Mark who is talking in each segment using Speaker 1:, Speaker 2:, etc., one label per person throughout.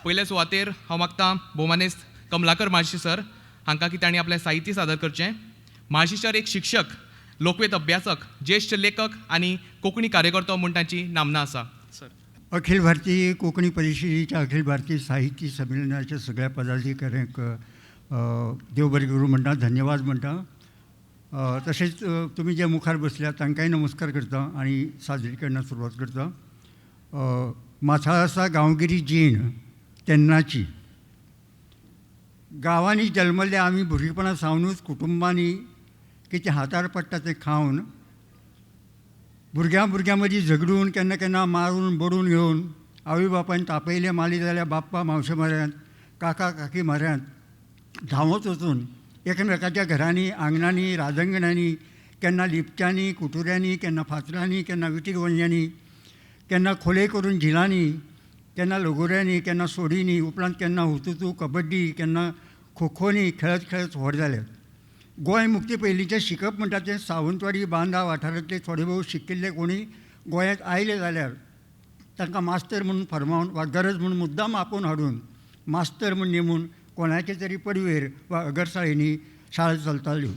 Speaker 1: पयले सुवातेर हांव मागतां भोवमानेस्त कमलाकर म्हाळशी सर हांकां की तांणी आपलें साहित्य सादर करचें. म्हाळशी सर एक शिक्षक, लोकवेद अभ्यासक, ज्येश्ठ लेखक आनी कोंकणी कार्यकर्तो म्हूण तांची नामना आसा. सर.
Speaker 2: अखिल भारतीय कोंकणी परिशदेच्या अखिल भारतीय साहित्य संमेलनाच्या सगळ्या पदाधिकाऱ्यांक देव बरें करूं म्हणटा, धन्यवाद म्हणटा. तशेंच तुमी जे मुखार बसल्यात तांकांय नमस्कार करता आनी सादरीकरणाक सुरवात करता. माथाळा गांवगिरी जीण तेन्नाची. गांवांनी जल्मल्ले आमी भुरगेपणा सावनूच कुटुंबांनी कितें हातार पडटा तें खावन, भुरग्यां भुरग्यां मदीं झगडून, केन्ना केन्ना मारून बडून घेवन, आवय बापायन तापयले मारले जाल्यार बाप्पा मावशे म्हऱ्यांत, काका काकी म्हऱ्यांत धांवत वचून एकमेकाच्या घरांनी, आंगणांनी, राजंगणांनी, केन्ना लिपच्यांनी, कुटुऱ्यांनी, केन्ना फातरांनी, केन्ना विटीक वणयांनी, केन्ना खोले करून झिलांनी, केन्ना लगोऱ्यांनी, केन्ना सोडींनी, उपरांत केन्ना हुतुतू कबड्डी, केन्ना खो खोनी खेळत खेळत व्हड जाले. गोंय मुक्ती पयलींचें शिकप म्हणटा तें सावंतवाडी बांदा वाठारांतले थोडे भोव शिकिल्ले कोणी गोंयांत आयले जाल्यार तांकां मास्तर म्हणून फर्मावन वा गरज म्हणून मुद्दाम आपोवन हाडून मास्तर म्हूण नेमून कोणाचे तरी पडवेर वा अगरसाळेंनी शाळा चलताल्यो.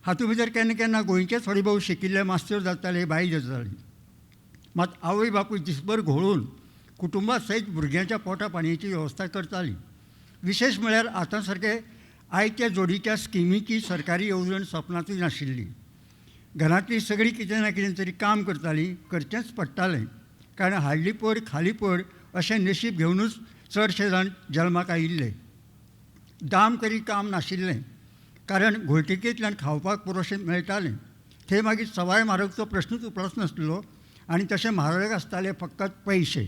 Speaker 2: हातूंत भितर केन्ना केन्ना गोंयचे थोडे भोव शिकिल्ले मास्तर जाताले, बाई जाताली. मात आवय बापूय दिसभर घोळून कुटुंबा सयत भुरग्यांच्या पोटा पाणयेची वेवस्था करताली. विशेश म्हळ्यार आतां सारके आयच्या जोडीच्या स्किमीची सरकारी येवजण सपनांतूय नाशिल्ली. घरांतली सगळीं कितें ना कितें तरी काम करतालीं, करचेंच पडटालें, कारण हाडली पड खाली पड अशें नशीब घेवनूच चडशे जाण जल्माक आयिल्ले. दाम करी काम नाशिल्लें, कारण घोळटिकेंतल्यान खावपाक पुरोशें मेळटालें. थंय मागीर सवाय म्हारगचो प्रश्नूच उप्रासनासलो आनी तशें म्हारग आसताले फकत पयशे.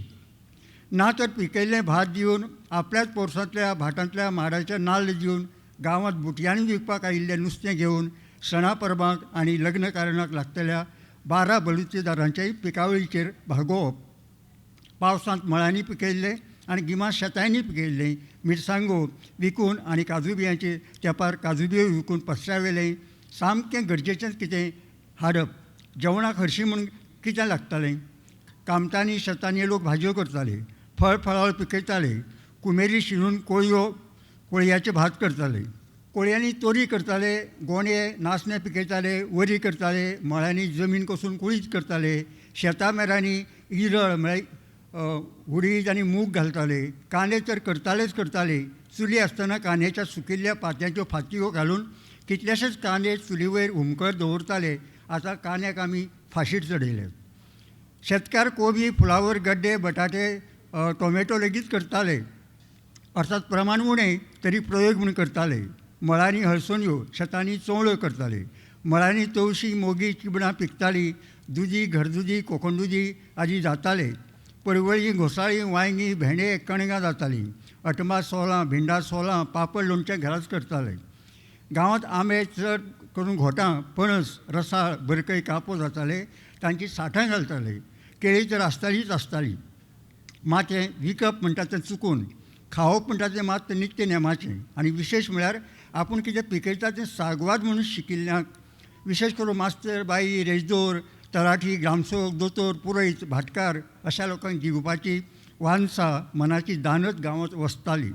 Speaker 2: ना तर पिकयल्लें भात दिवन, आपल्याच पोरसांतल्या भाटांतल्या माडाचे नाल्ल दिवन, गांवांत बुटयांनी विकपाक आयिल्लें नुस्तें घेवन सणा परबांक आनी लग्न कारणाक लागतल्या 12 बलुतेदारांच्याय पिकावळीचेर भागोवप. पावसांत मळांनी पिकयल्ले आनी गिमांत शेतांनी पिकयल्ले मिरसांगो विकून आनी काजू बियांचे तेंपार काजू बियो विकून पसऱ्यावेलें सामकें गरजेचेंच कितें हाडप. जेवणाक हरशीं म्हूण कितें लागतालें? कामतांनी शेतांनी लोक भाजयो करताले, फळ फळावळ पिकयताले, कुमेरी शिनून कोळयो कोळयाचे भात करताले, कोळयांनी तोरी करताले, गोंडे नाचणे पिकयताले, वरी करताले, मळ्यांनी जमीन कसून कुळीत करताले, शेतां मेरांनी इरळ म्हळ्यार उडीद आनी मूग घालताले, कांदे तर करतालेच करताले. चुली आसतना कांद्याच्या सुकिल्ल्या पात्यांच्यो फातयो घालून कितलेशेच कांदे चुली वयर हुमकळत दवरताले. आतां कांद्याक आमी फाशीर चडयले. शेतकार कोबी, फुलावर, गड्डे, बटाटे, टोमॅटो लेगीत करताले. अर्थात प्रमाण उणें तरी प्रयोग म्हूण करताले. मळांनी हळसणयो, शेतांनी चवळ्यो करताले. मळांनी तवशी, मोगी, चिबडां पिकतालीं. दुदी, घरदुदी, कोकणदुदी आदी जाताले. पडवळीं, घोसाळीं, वांयगीं, भेंडे, कणगां जातालीं. अटमा सोलां, भिंडा सोलां, पापड, लोणचें घराच करताले. गांवांत आंबे चड करून घोटां, पणस, रसाळ, बरकय, कापो जाताले. तांची साठां घालताले. केळी तर आसतालीच आसताली. मात हें विकप म्हणटा तें चुकून, खावप म्हणटा तें मात नित्य नेमाचें. आनी विशेश म्हळ्यार आपूण कितें पिकयता तें सागवाद म्हणून शिकिल्ल्यांक, विशेश करून मास्तर, बाई, रेजदोर, तलाठी, ग्रामसेवक, दोतोर, पुरोयत, भाटकार अशा लोकांक जिवपाची वान्सा, मनाची दानत गांवांत वसताली.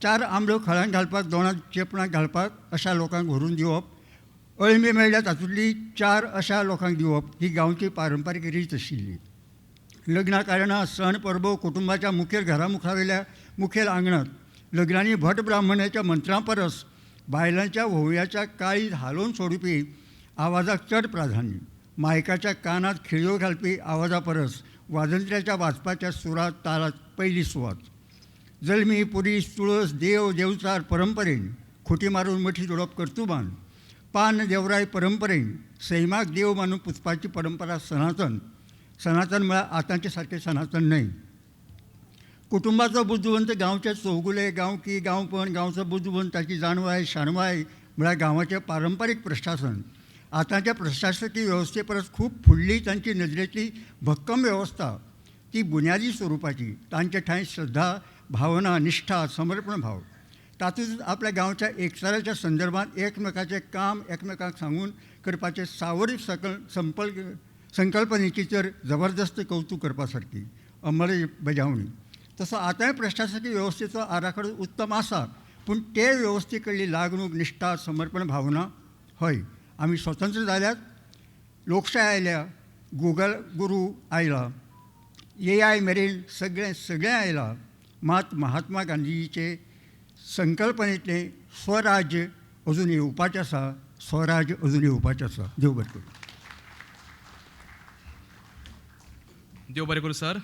Speaker 2: 4 आंबल्यो खळांक घालपाक, दोणाक चेपणाक घालपाक अशा लोकांक व्हरून दिवप, अळमी मेळ्ळ्या तातूंतली 4 अशा लोकांक दिवप ही गांवची पारंपारीक रीत आशिल्ली. लग्ना कारणां, सण परबो कुटुंबाच्या मुखेल घरा मुखावेल्या मुखेल आंगणांत लग्नांनी भट ब्राह्मणाच्या मंत्रां परस बायलांच्या व्होंवयाच्या काळीज हालोवन सोडपी आवाजाक चड प्राधान्य. मायकाच्या कानांत खिळयो घालपी आवाजा परस वाजंत्र्याच्या वाजपाच्या सुरात तालात पयली सुवात. जल्मी पुरीस, तुळस, देव देवचार परंपरेन खोटी मारून मठी जोडप कर्तुबान, पान देवराय परंपरेन सैमाक देव मानून पुजपाची परंपरा सनातन. सनातन म्हळ्यार आतांचे सारकें सनातन न्हय. कुटुंबाचो बुदवंत गांवचे चौगुले, गांवकी, गांवपण, गांवचो बुदवंत, ताची जाणवाय, शाणवाय म्हळ्यार गांवाचें पारंपारीक प्रशासन. आतांच्या प्रशासकीय वेवस्थे परस खूब फुडली तांची नदरेंतली भक्कम वेवस्था, ती बुन्यादी स्वरुपाची. तांचे ठांय श्रद्धा, भावना, निश्ठा, समर्पण भाव. तातूंत आपल्या गांवच्या एकचाराच्या संदर्भात एकमेकाचें काम एकमेकांक सांगून करपाचें सावरीक सकल संकल्पनेची तर जबरदस्त कौतूक करपा सारकी अंमलबजावणी. तसो आतांय प्रशासकीय वेवस्थेचो आराखडो उत्तम आसा, पूण ते वेवस्थे कडली लागणूक, निश्ठा, समर्पण भावना हय. आमी स्वतंत्र जाल्यात, लोकशाय आयल्या, गुगल गुरू आयला, AI मेरेन सगळें सगळें आयलां, मात महात्मा गांधीजीचे संकल्पनेंतलें स्वराज्य अजून येवपाचें आसा, स्वराज्य अजून येवपाचें आसा. देव बरें करूं.
Speaker 1: देव बरें करूं सर.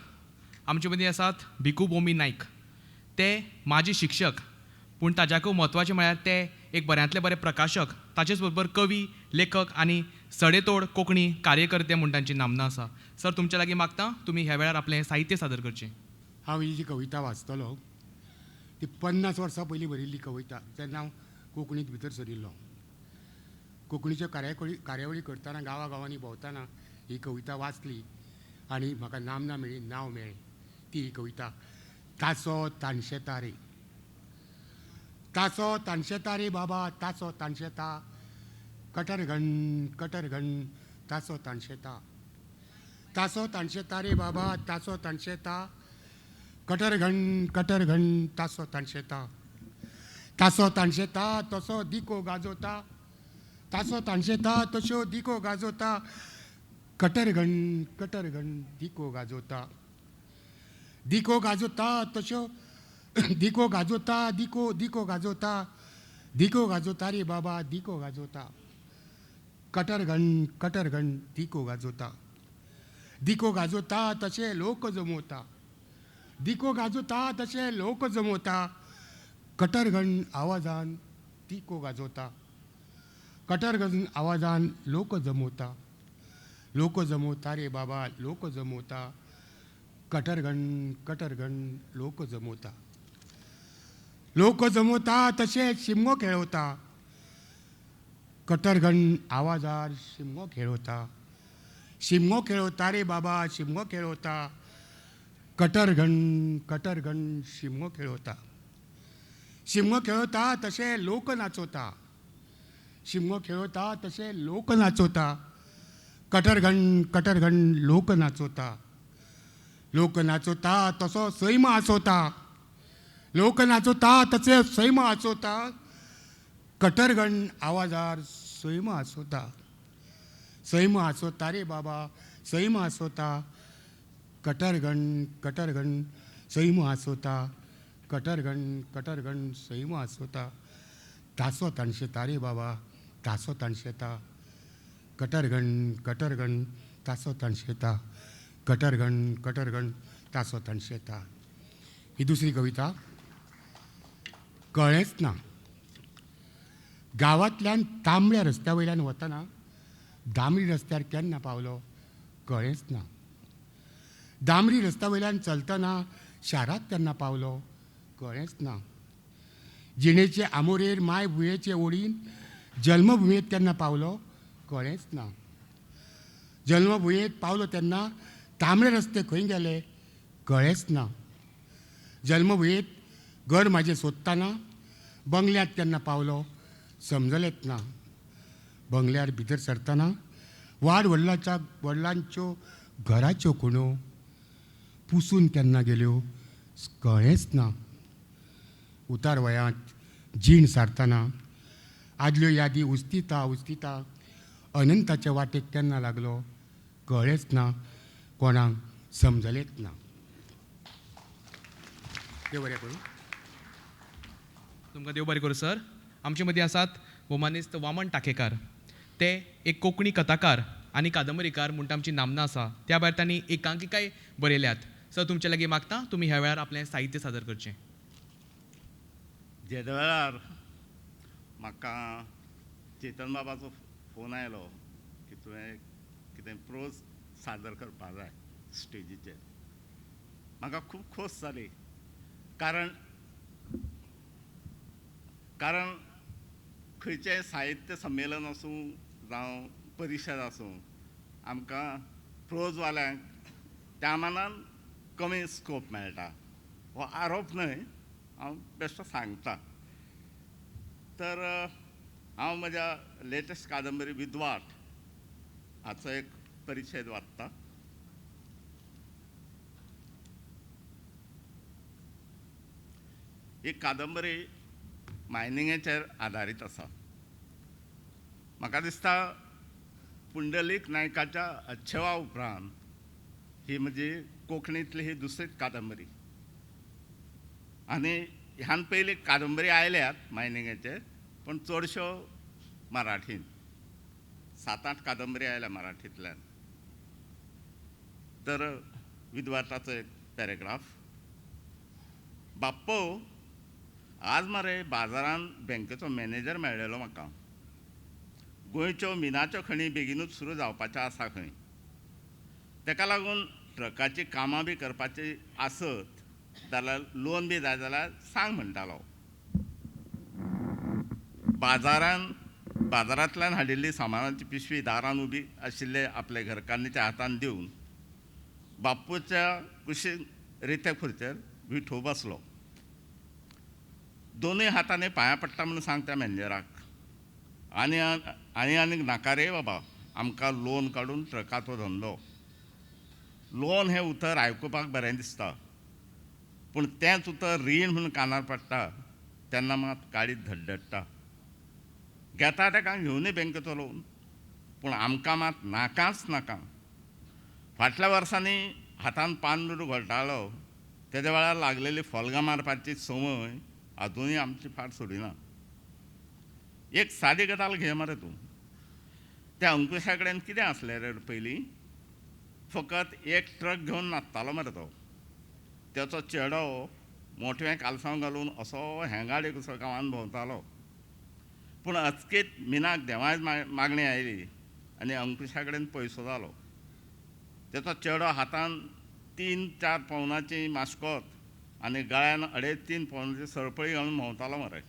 Speaker 1: आमचे मदीं आसात भिकू बोमी नायक. ते माजी शिक्षक, पूण ताच्याकूय म्हत्वाचें म्हळ्यार ते एक बऱ्यांतले बरे प्रकाशक, ताचेच बरोबर कवी, लेखक आनी सडेतोड कोंकणी कार्यकर्ते म्हूण तांची नामना आसा. सर, तुमच्या लागीं मागता तुमी ह्या वेळार आपलें साहित्य सादर करचें.
Speaker 3: हांव ही जी कविता वाचतलो ती 50 वर्सां पयलीं बरयल्ली कविता, जेन्ना हांव कोंकणींत भितर सरिल्लो. कोंकणीच्यो कार्यावळी करतना, गांवागांवांनी भोंवतना ही कविता वाचली आनी म्हाका नामना मेळ्ळी, नांव मेळ्ळें. ती ही कविता, ताचो ताणशेता रे, ताचो ताणशेता रे बाबा, ताचो ताणशेता, कटरघण कटरघण ताचो ताणशेता, ताचो ताणशेता रे बाबा, ताचो ताणशेता, कटरघण कटरघण ताचो ताणशेता, ताचो ताणशेता तसो दिको गाजोता, ताचो ताणशेता तश्यो दिको गाजोता, कटरघण कटरघण दिको गाजोता, दिको गाजोता तश्यो दिको गाजोता, दिको दिको गाजोता, दिको गाजोता रे बाबा, दिको गाजोता, कटरघण कटरघण दिको गाजोता, दिको गाजोता तशे लोक जमोता, दिको गाजोता तशे लोक जमोता, कटरघण आवाजान दिको गाजोता, कटरघण आवाजान लोक जमोता, लोक जमोता रे बाबा, लोक जमोता, कटरघण कटरघण लोक जमोता, लोक जमोता तशे शिमगो खेळोता, कटरघण आवाजार शिमगो खेळोता, शिमगो खेळोता रे बाबा, शिमगो खेळोता, कटरघण कटरघण शिमगो खेळोता, शिमगो खेळोता तशे लोक नाचोता, शिमगो खेळोता तशे लोक नाचोता, कटरघण कटरघण लोक नाचोता, लोक नाचोता तसो सैम आसोता, लोक नाचोता तसे सैम आसोता, कटरघण आवाजार सैम आसोता, सैम आसोता रे बाबा, सैम आसोता, कटरघण कटरघण सैम आसोता, कटरघण कटरघण सैम आसोता, तासो ताणशेता रे बाबा, तासो ताणशेता, कटरघण कटरघण तासो ताणशेता, कटरघण कटरघण तासो ताणशेता. ही दुसरी कविता. कळ्ळेंच ना. गांवांतल्यान तांबड्या रस्त्या वयल्यान वतना दामरी रस्त्यार केन्ना पावलो कळ्ळेंच ना. दामरी रस्त्या वयल्यान चलतना शारांत केन्ना पावलो कळ्ळेंच ना. जिणेचे आमोरेर माय भुंयेचे ओडीन जल्मभुंयेंत केन्ना पावलो कळ्ळेंच ना. जल्मभुंयेंत पावलो तेन्ना तांबडे रस्ते खंय गेले कळ्ळेंच ना. जल्मभुंयेंत घर म्हाजें सोदतना बंगल्यांत केन्ना पावलो समजलेंच ना. बंगल्यार भितर सरतना वाड वडलाच्या वडलांच्यो घराच्यो खुणो पुसून केन्ना गेल्यो कळ्ळेंच ना. उतार वयांत जीण सारतना आदल्यो यादी उस्तिता उस्तिता अनंताचे वाटेक केन्ना लागलो कळ्ळेंच ना, कोणाक समजलेंच ना. देव बरें करूं.
Speaker 1: तुमकां देव बरें करूं सर. आमचे मदीं आसात भोवमानेस्त वामन टाकेकार. ते एक कोंकणी कथाकार आनी कादंबरीकार म्हूण तांची नामना आसा. त्या भायर तांणी एकांकिकाय बरयल्यात. सर, तुमचे लागीं मागता तुमी ह्या वेळार आपलें साहित्य सादर करचें.
Speaker 4: जेद्या वेळार म्हाका चेतन बाबाचो फोन आयलो की तुवें कितें प्रोज सादर करपाक जाय स्टेजीचेर, म्हाका खूब खोस जाली. कारण कारण खंयचें साहित्य संमेलन आसूं जावं परिशद आसूं, आमकां प्रोजवाल्यांक त्या मानान कमी स्कोप मेळटा. हो आरोप न्हय, हांव बेश्टो सांगता. तर हांव म्हज्या लेटस्ट कादंबरी विद्वाट हाचो एक परिच्छेद वाचता. ही कादंबरी मायनिंगेचेर आदारीत आसा. म्हाका दिसता पुंडलीक नायकाच्या अच्छेवा उपरांत ही म्हजी कोंकणींतली ही दुसरीच कादंबरी. आनी ह्यान पयलीं कादंबरी आयल्यात मायनिंगेचेर, पूण चडश्यो मराठीन. 7-8 कादंबरी आयल्या मराठींतल्यान. तर विद्वार्थाचो एक पॅरेग्राफ. बाप्पो, आज मरे बाजारान बँकेचो मॅनेजर मेळ्ळेलो म्हाका. गोंयच्यो मिनाच्यो खणी बेगीनूच सुरू जावपाच्यो आसा खंय, तेका लागून ट्रकाचीं कामां बी करपाची आसत जाल्यार लोन बी जाय जाल्यार सांग म्हणटालो. बाजारांतल्यान हाडिल्ली सामानाची पिशवी दारान उबी आशिल्ले आपले घरकान्नीच्या हातान दिवन बाप्पूच्या कुशीन रित्या खुर्चेर विठू बसलो. दोनूय हातांनी पांयां पडटा म्हणून सांग त्या मॅनेजराक. आनी आनी आनीक नाका रे बाबा, आमकां लोन काडून ट्रकाचो धंदो. लोन हें उतर आयकुपाक बरें दिसता, पूण तेंच उतर रीण म्हणून कानार पडटा तेन्ना मात काळीज धडधडटा. घेता तेका घेवनूय बँकेचो लोन, पूण आमकां मात नाकाच नाका. फाटल्या वर्सांनी हातान पानदुडू घोळटालो तेज्या वेळार लागलेली फोल्गां मारपाची संवय आजुनूय आमची फाट सोडिना. एक सादी गजाल घे मरे तूं, त्या अंकुशा कडेन कितें आसलें रे पयलीं? फकत एक ट्रक घेवन नाचतालो मरे तो. तेचो चेडो मोटवें कालसांव घालून असो हेंगाडी कसो गांवांत भोंवतालो. पूण अचकीत मिनाक देवाय मागणी आयली आनी अंकुशा कडेन पयसो जालो. तेचो चेडो हातान 3-4 पावनाची मास्कोत आनी गळ्यान 2.5-3 पावनाची सरपळी घालून भोंवतालो मरे.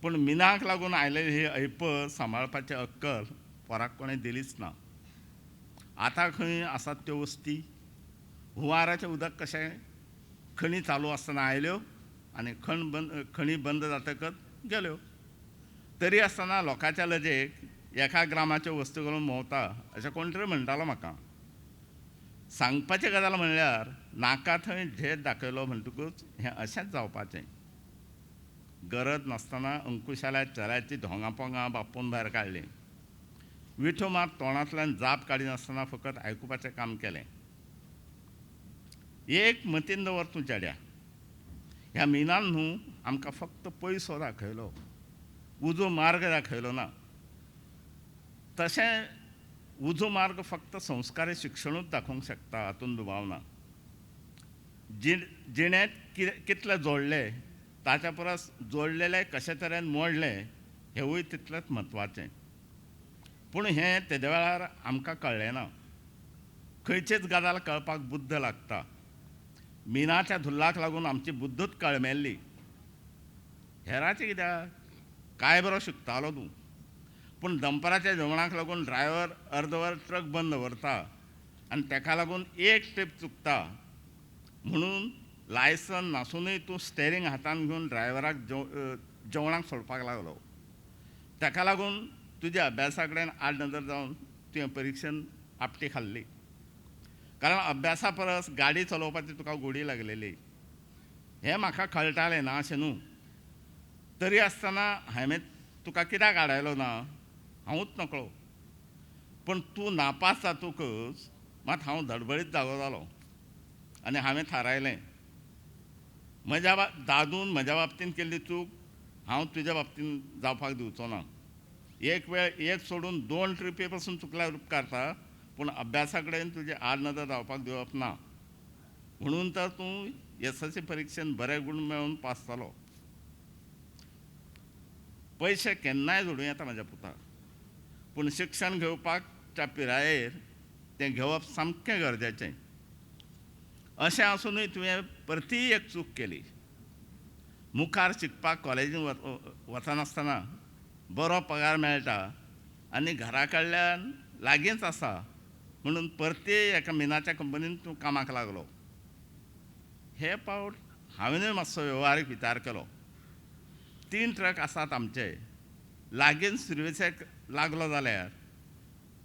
Speaker 4: पूण मिनाक लागून आयलेली ही ऐपत सांबाळपाची अक्कल पोराक कोणें दिलीच ना. आतां खंय आसात त्यो वस्ती? हुंवाराचें उदक कशें खणी चालू आसतना आयल्यो आनी खणी बंद जातकच गेल्यो. तरी आसतना लोकांच्या लजेक एका ग्रामाच्यो वस्तू घालून भोंवता अशें कोण तरी म्हणटालो म्हाका. सांगपाची गजाल म्हणल्यार नाका थंय झेत दाखयलो म्हणटकूच हें अशेंच जावपाचें. गरज नासतना अंकुशाल्या चल्याची धोंगां पोंगां बाप्पून भायर काडलीं. विठू मात तोंडांतल्यान जाप काडिनासतना फकत आयकुपाचें काम केलें. एक मतीन दवर तूं चेड्या, ह्या मिनान न्हू आमकां फक्त पयसो दाखयलो, उजो मार्ग दाखयलो ना. तशें उजो मार्ग फक्त संस्कारी शिक्षणूच दाखोवंक शकता हातूंत दुबाव ना. जिणेंत कितले जोडले ताच्या परस जोडलेले कशे तरेन मोडले हेवूय तितलेंच म्हत्वाचें. पूण हें तेद्या वेळार आमकां कळ्ळें ना. खंयचीच गजाल कळपाक बुद्द लागता. मिनाच्या धुल्लाक लागून आमची बुद्दूच कळमेल्ली. हेराचें कित्याक, काय बरो शिकतालो तूं, पूण दनपराच्या जेवणाक लागून ड्रायव्हर अर्दवर ट्रक बंद दवरता आनी तेका लागून एक ट्रीप चुकता म्हणून लायसन नासुनूय तूं स्टेरींग हातान घेवन ड्रायव्हराक जेवणाक सोडपाक लागलो. तेका लागून तुज्या अभ्यासा कडेन आड नदर जावन तुवें परिक्षेन आपटी खाल्ली. कारण अभ्यासा परस गाडी चलोवपाची तुका गोडी लागलेली. हें म्हाका कळटालें ना अशें न्हू, तरी आसतना हांवें तुका कित्याक आडायलो ना हांवूच नकळो. पूण तूं नापास जातकच मात हांव धडबडीत जागो जालो आनी हांवें थारायलें म्हज्या दादून म्हज्या बाबतीन केल्ली चूक हांव तुज्या बाबतीन जावपाक दिवचो ना. एक वेळ एक सोडून 2 ट्रिपे पसून चुकल्यार उपकारता, पूण अभ्यासा कडेन तुजी आड नदर जावपाक दिवप ना. म्हणून तर तूं एसएससी परिक्षेन बरे गूण मेळोवन पास जालो. पयशे केन्नाय जोडूं येता म्हज्या पुता, पूण शिक्षण घेवपाच्या पिरायेर तें घेवप सामकें गरजेचें. अशें आसुनूय तुवें परतीय एक चूक केली. मुखार शिकपाक कॉलेजीन वचनासतना बरो पगार मेळटा आनी घरा कडल्यान लागींच आसा म्हणून परती एका मिनाच्या कंपनीन तूं कामाक लागलो. हे पावट हांवेनूय मातसो वेव्हारीक विचार केलो. 3 ट्रक आसात आमचे, लागींच सिर्विसेक लागलो जाल्यार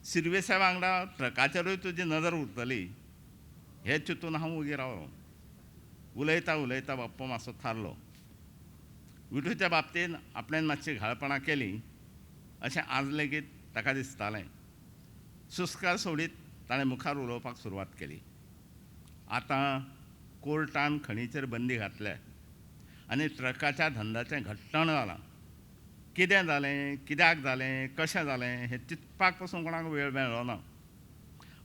Speaker 4: सिर्विसे वांगडा ट्रकाचेरूय तुजी नदर उरतली हें चिंतून हांव उगी रावलो. उलयता उलयता बाप्पा मातसो थारलो. विठूच्या बाबतींत आपणें मातशी घाळपणां केलीं अशें आज लेगीत ताका दिसतालें. सुस्कार सोडीत ताणें मुखार उलोवपाक सुरवात केली. आतां कोर्टान खणीचेर बंदी घातल्या आनी ट्रकाच्या धंद्याचें घट्टण जालां. कितें जालें, कित्याक जालें, कशें जालें हें चिंतपाक पसून कोणाक वेळ मेळ्ळो ना.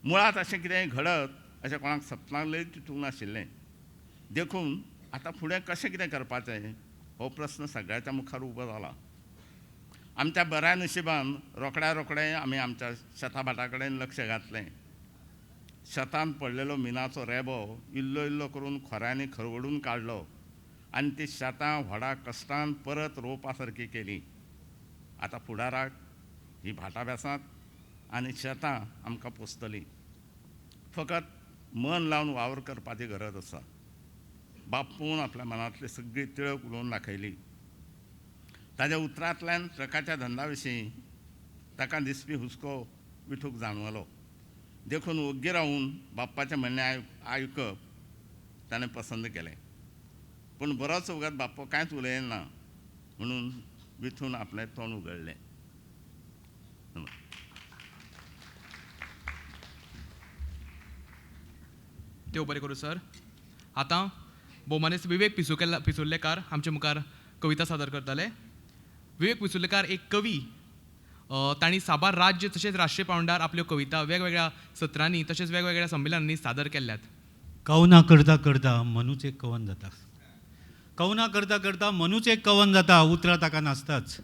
Speaker 4: मुळांत अशें कितेंय घडत अशें कोणाक सपनाक लेगीत चिंतूंक नाशिल्लें. देखून आतां फुडें कशें कितें करपाचें हो प्रस्न सगळ्याच्या मुखार उबो जाला. आमच्या बऱ्या नशिबान रोखड्या रोखडें आमी आमच्या शेता भाटा कडेन लक्ष घातलें. शेतांत पडलेलो मिनाचो रेबो इल्लो इल्लो करून खोऱ्यांनी खरवडून काडलो आनी ती शेतां व्हडा कश्टान परत रोवपा सारकी केली. आतां फुडाराक ही भाटां बेसांत आनी शेतां आमकां पोसतलीं. फकत मन लावन वावर करपाची गरज आसा. बापून आपल्या मनांतली सगळी तिळक उलोवन दाखयली. ताज्या उतरांतल्यान ट्रकाच्या धंदा विशीं ताका दिसपी हुस्को विठूक जाणवलो. देखून ओग्गी रावून बाप्पाचें म्हणणें आयकप ताणें पसंत केलें. पूण बरोच वगत बाप्पो कांयच उलयना म्हणून विठून आपलें तोंड उगडलें.
Speaker 1: देव बरें करूं सर. आतां भोवमानेस्त विवेक पिसुर्लेकार आमचे मुखार कविता सादर करतले. विवेक पिसुर्लेकार एक कवी. तांणी साबार राज्य तशेंच राष्ट्रीय पांवड्यार आपल्यो कविता वेगवेगळ्या सत्रांनी तशेंच वेगवेगळ्या संमेलनांनी सादर केल्यात.
Speaker 5: कवना करता करता मनूच एक कवन जाता. कवना करता करता मनूच एक कवन जाता. उतरां ताका नासताच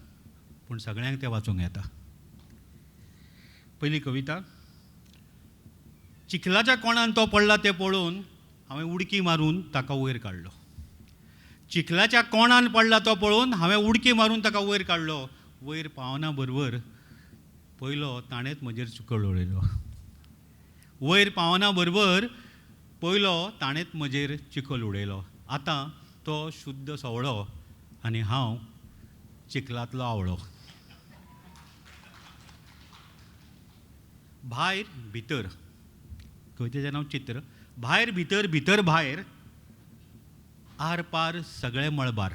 Speaker 5: पूण सगळ्यांक तें वाचूंक येता. पयली कविता. चिखलाच्या कोणान तो पडला तें पळोवन हांवें उडकी मारून ताका वयर काडलो. चिखलाच्या कोणान पडला तो पळोवन हांवें उडकी मारून ताका वयर काडलो. वयर पावना बरोबर पयलो ताणेंच म्हजेर चिखल उडयलो. वयर पावना बरोबर पयलो ताणेंच म्हजेर चिखल उडयलो. आतां तो शुद्ध सवळो आनी हांव चिखलांतलो आवळो. भायर भितर. कवितेचें नांव चित्र. भायर भितर भितर भायर आर पार सगळे मळबार.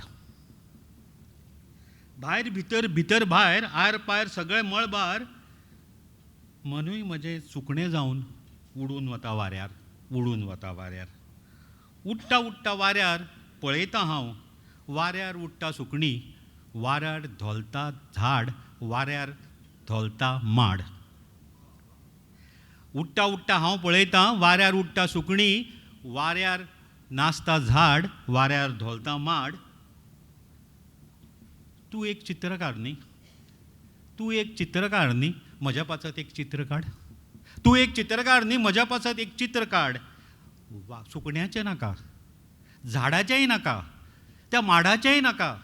Speaker 5: भायर भितर भितर भायर आर पार सगळे मळबार. मनूय म्हजें सुकणें जावन उडून वता वाऱ्यार, उडून वता वाऱ्यार. उडटा उडटा वाऱ्यार पळयता हांव. वाऱ्यार उडटा सुकणीं, वाऱ्यार धोलता झाड, वाऱ्यार धोलता माड. उडटा उडटा हांव पळयतां, वाऱ्यार उडटा सुकणीं, वाऱ्यार नाचता झाड, वाऱ्यार धोलता माड. तूं एक चित्रकार न्ही, तूं एक चित्रकार न्ही, म्हज्या पासत एक चित्र काड. तूं एक चित्रकार न्ही, म्हज्या पासत एक चित्र काड. वा सुकण्याचें नाका, झाडाचेंय नाका, त्या माडाचेंय नाका,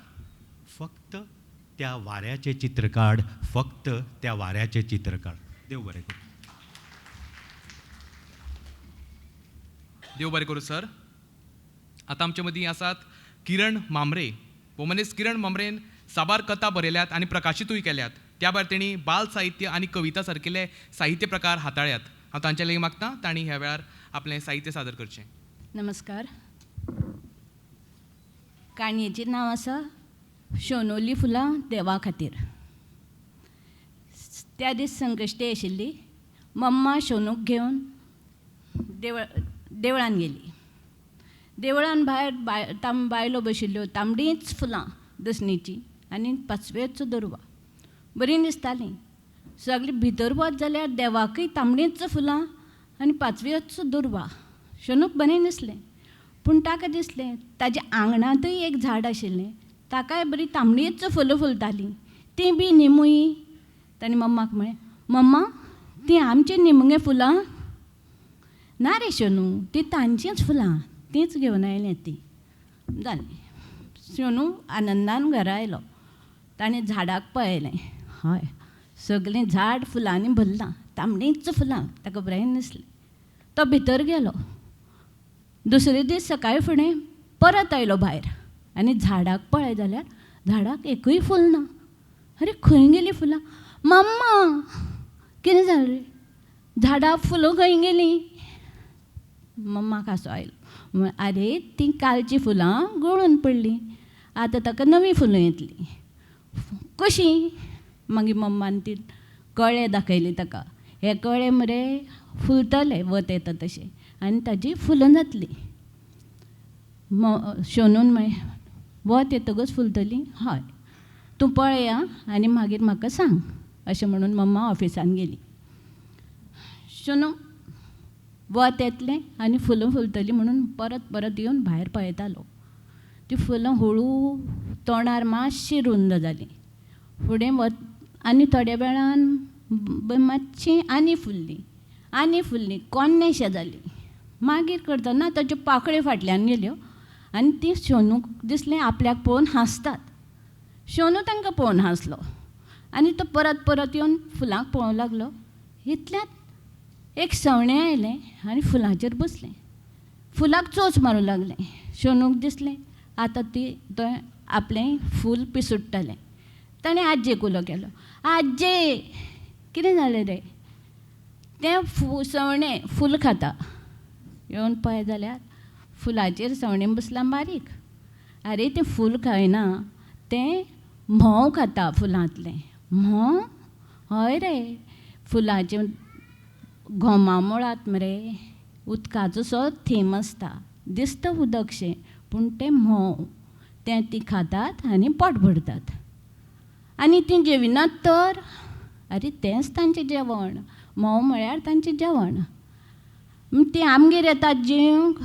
Speaker 5: फक्त त्या वाऱ्याचें चित्र काड, फक्त त्या वाऱ्याचें चित्र काड. देव बरें करूं.
Speaker 1: देव बरें करूं सर. आतां आमचे मदीं आसात किरण म्हांबरे. भोवमानेस्त किरण म्हांबरेन साबार कथा बरयल्यात आनी प्रकाशितूय केल्यात. त्या भायर तेणी बाल साहित्य आनी कविता सारकिल्ले साहित्य प्रकार हाताळ्यात. हांव तांचे लागीं मागता तांणी ह्या वेळार आपलें साहित्य सादर करचें.
Speaker 6: नमस्कार. काणयेचें नांव आसा शोनोली फुलां देवा खातीर. त्या दीस संकश्टी आशिल्ली. मम्मा शोनूक घेवन देवळान गेली. देवळान भायर बायलो बशिल्ल्यो, तांबडींच फुलां दसणीचीं आनी पाचवेच दुर्वा, बरीं दिसतालीं. सगळीं भितर वच जाल्यार देवाकय तांबडींच फुलां आनी पाचव्योच दुर्वा. शोनूक बरें दिसलें. पूण ताका दिसलें ताज्या आंगणांतय एक झाड आशिल्लें, ताकाय बरीं तांबडींच फुलां फुलतालीं, तीं बी निमूय. ताणें मम्माक म्हळें, मम्मा तीं आमचीं न्ही मगे फुलां? ना रे शोनू, तीं तांचींच फुलां, तींच घेवन आयलें तीं. जालें. शोनू आनंदान घरा आयलो. ताणें झाडाक पळयलें. हय, सगळें झाड फुलांनी भरलां, तांबडींच फुलां. ताका बरें दिसलें. तो भितर गेलो. दुसरे दीस सकाळी फुडें परत आयलो भायर आनी झाडाक पळय जाल्यार झाडाक एकूय फूल ना. अरे खंय गेलीं फुलां? मम्मा कितें जालें रे, झाडाक फुलां खंय गेलीं? मम्माक हांसो आयलो. आरे तीं कालचीं फुलां गळून पडलीं, आतां ताका नवीं फुलां येतलीं. कशीं? मागीर मम्मान ती कळे दाखयली ताका, हे कळे मरे फुलतले वत येता तशें आनी ताजी फुलां जातलीं. शोनून म्हळें वत येतकच फुलतलीं? हय, तूं पळय आं आनी मागीर म्हाका सांग, अशें म्हणून मम्मा ऑफिसान गेली. शोनू वत येतलें आनी फुलां फुलतलीं म्हणून परत परत येवन भायर पळयतालो. ती फुलां हळू तोंडार मातशी रुंद जालीं. फुडें वत आनी थोड्या वेळान मातशीं आनी फुल्लीं आनी फुल्लीं, कोन्नेशें जालीं. मागीर करतना ताच्यो पाकळ्यो फाटल्यान गेल्यो आनी ती शोनूक दिसलें आपल्याक पळोवन हांसतात. शोनू तांकां पळोवन हांसलो आनी तो परत परत येवन फुलांक पळोवंक लागलो. इतल्यांत एक सवणें आयलें आनी फुलांचेर बसलें. फुलाक चोंच मारूंक लागलें. शोनूक दिसलें आतां ती तो आपलें फूल पिसुडटलें. ताणें आज्जेक उलो केलो, आज्जे कितें जालें रे? तें सवणें फूल खाता. येवन पळय जाल्यार फुलाचेर सवणें बसलां बारीक. आरे तें फूल खायना, तें म्होंव खाता फुलांतलें. म्होंव? हय रे, फुलाचें घोमा मुळांत मरे उदकाचो सो थेंब आसता, दिसता उदकशें पूण तें म्होंव, तें तीं खातात आनी पोट भरतात. आनी तीं जेविनात तर? आरे तेंच तांचें जेवण, म्होंव म्हळ्यार तांचें जेवण. तीं आमगेर येतात जेवंक?